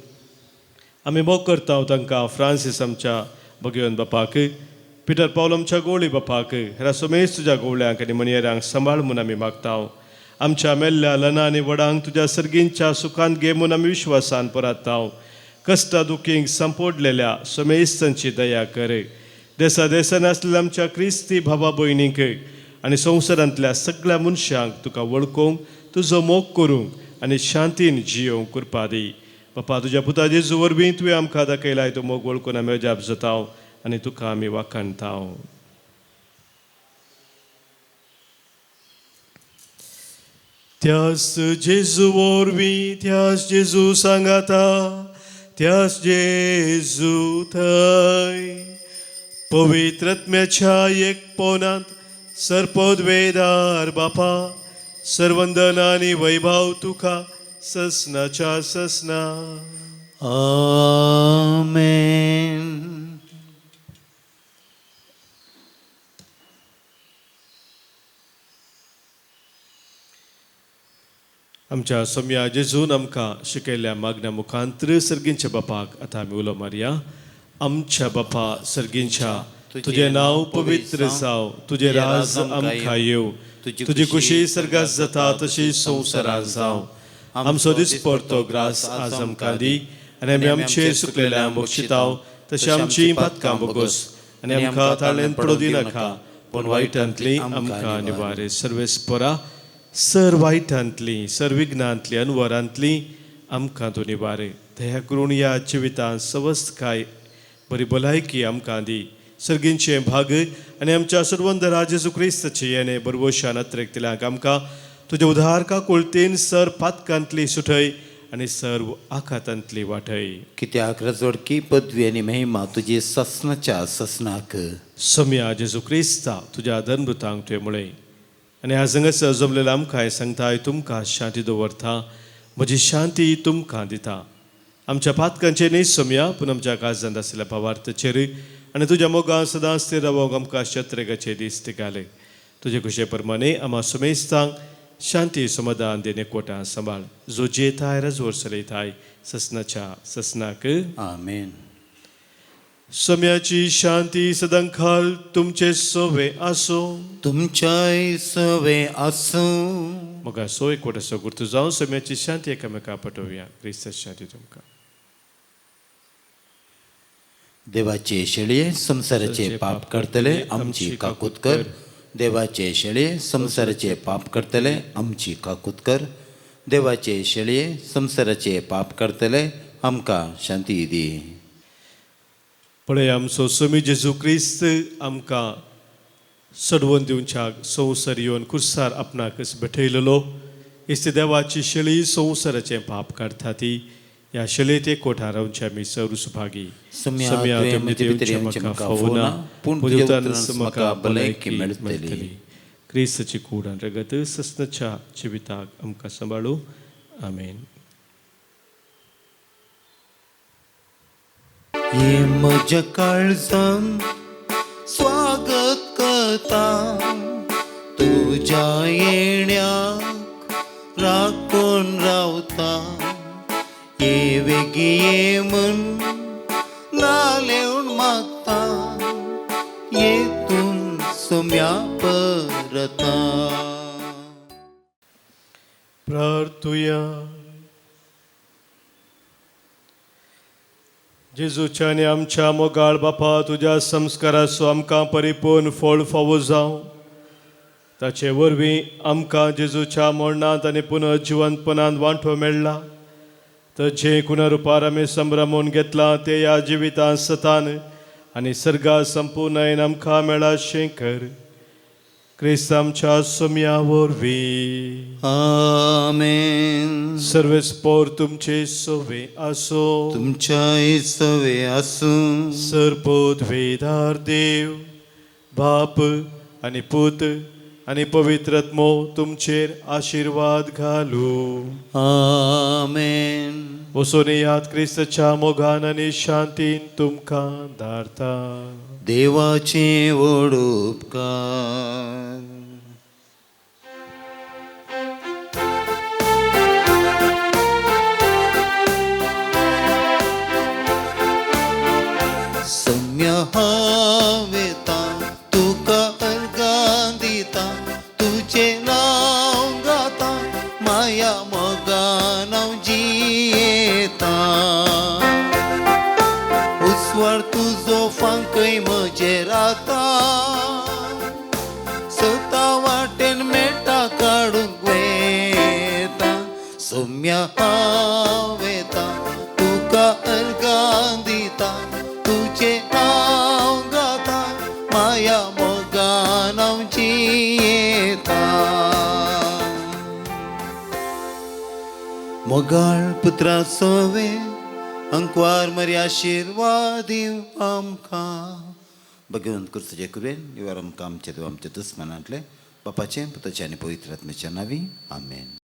आमी मोग करता तांकां फ्रांसीस आमच्या भगवंत बापाक, पिटर पावल आमच्या गोवळी बापाक, हेर समेज तुज्या गोवळ्यांक आनी मनयेरांक सांबाळ म्हूण आमी मागता. आमच्या मेल्ल्या लना आनी वडांक तुज्या सर्गींच्या सुखांत घे म्हूण आमी विश्वासान पराता. कश्टा दुखींक संपोडलेल्या समेस्तांची दया कर. देसा देसान आसलेल्या आमच्या क्रिस्ती भावा भयणींक आनी संवसारांतल्या सगळ्या मनशांक तुका वळखूंक, तुजो मोग करूंक आनी शांतीन जियोवंक कृपा दी. बापा, तुज्या पुता जेजू वरवीं तुवें आमकां दाखयलाय तो मोग वळखून आमी अजाप जाता आनी तुका आमी वाखाणता. त्यास जेजू वरवीं, त्यास जेजू सांगाता, त्यास जेजू थंय पवित्र आत्म्याच्या एकपणांत सर्पद्वेदार बापा, सर्वंदन आनी वैभव तुका ससनाच्या ससना. आमेन. आमच्या सोम्या जेजून आमकां शिकयल्ल्या मागण्या मुखांत्र सर्गींच्या बापाक आतां आमी उलो मारया. आमच्या बापा सर्गींच्या, तुजें नांव पवित्र जावं, तुजें राज आमकां येवं, तुजी खुशी सर्गात जाता तशी संवसारांत जावं. आमचो दिसपडतो ग्रास आज आमकां दी आनी आमी आमचेर सुकलेल्या बक्षिताव तशें आमची पातकां बोगोस आनी आमकां ताळेन पडो दिनाका पूण वायटांतली आमकां निवारे. सर्वेस्परा सर वायटांतली, सर विघ्नांतली, अनवरांतली आमकां तूं निवारे. दया करून ह्या जिवितांत सवस्तकाय बरी भलायकी आमकां दी. सर्गींचें भाग आनी आमच्या सर्वंदरा जेजू क्रिस्ताचे येणे बरवशान अत्रेकतल्यांक आमकां तुज्या उदारका कुळतेन सर पातकांतली सुठय आनी सर्व आखातांतली वाटय. कित्याक रजवडकी पदवी आनी महिमा तुजी ससनाच्या ससनाक. सम्या जेजू क्रिस्ता तुज्या धर्मृतांक तुवें म्हळें आनी आज हांगासर जमलेल्या आमकां सांगताय, तुमकां शांती दवरता, म्हजी शांती तुमकां दिता. आमच्या पातकांचेर न्ही सम्या, पूण आमच्या काळजांत आशिल्ल्या भावार्थाचेर आनी तुज्या मोगान सदांच स्थिर रावोंक आमकां शत्रेगाचे दीस घाले. तुजे खुशे प्रमाणे आमा सुमेस्तांक शांती समाधान देणे एकवटान सांबाळ, जो जेताय रजवर चलयताय ससनाच्या ससनाक. आमेन. सम्याची शांती सदांकाल तुमचे सोवे आसो. तुमच्याय सवे आसूं. मग सो एकवटाचो गुर्तू जावन सम्याची शांती एकामेका पटोवया. क्रिस्त शांती तुमकां. देवाचे शेळये संवसाराचे पाप करतले आमची काकूत कर. देवाचे शेळये संवसाराचे पाप करतले आमची काकूत कर. देवाचे शेळये संवसाराचे पाप करतले आमकां शांती दी. पळय आमचो स्वामी जेजू क्रिस्त आमकां सडवून दिवच्याक संवसार येवन कुर्सार आपणाकच भेटयलेलो. इस्त देवाची शेळी संवसाराचें पाप काडटा ती ह्या शेळयेत एकवटा रावचे आमी सर्व सुभागी. सम्या, तुवें म्हजे भितर येवचें म्हाका फावना, पूण तुज्या उतरान म्हाका भलायकी मेळटली. क्रिस्ताची कूड आनी रगत ससनाच्या जिविताक आमकां सांबाळू. आमेन. ये म्हज्या काळजान स्वागत करता तुज्या येण्याक राखून रावता. ये वेगी ये म्हण लालेवन मागता, ये तूं सोम्या परता. प्रार्थुया. जेजूच्या आनी आमच्या मोगाळ बापा, तुज्या संस्काराचो आमकां परिपूर्ण फळ फावो जावं. ताचे वरवीं आमकां जेजूच्या मरणांत आनी पुनर्जिवंतपणांत वांटो मेळ्ळा. तर जे पुनरुपार आमी संभ्रमून घेतलां ते ह्या जिवितांत सतान आनी सर्गा संपूर्णायेन आमकां मेळाशें कर. क्रिस्त आमच्या सोम्या वरवीं. आमेन. सर्वेस्पोर तुमचे सोवे आसो. तुमच्याय सवे आसूं. सरपोत वेदार देव बाप आनी पूत आनी पवित्र आत्मो तुमचेर आशिर्वाद घालू. आमेन. वचून याद क्रिस्ताच्या मोगान आनी शांतीन तुमकां धाडता. देवाचे व्हड उपकार. सम्य हांव येता तुका अर्गां दिता, तुजें नांव गाता, माया मोगान हांव जियेता. उस्वार तुजो फांकय म्हजेर आतां, सता वाटेन मेळटा काडूंक वयता. सम्य हांव येता तुका अर्गां दिता, तुजें नांव गाता, माया मोगान हांव जियेता. मोगाळ पुत्रा सोवे अंकवार मरी आशिर्वाद दिव आमकां. भगवंत क्रिस्ताचे कृपेन निवार आमकां आमच्या देव आमच्या दुस्मनांतले बापाचें पुताचें आनी पवित्र आत्म्याच्या नांवी. आमेन.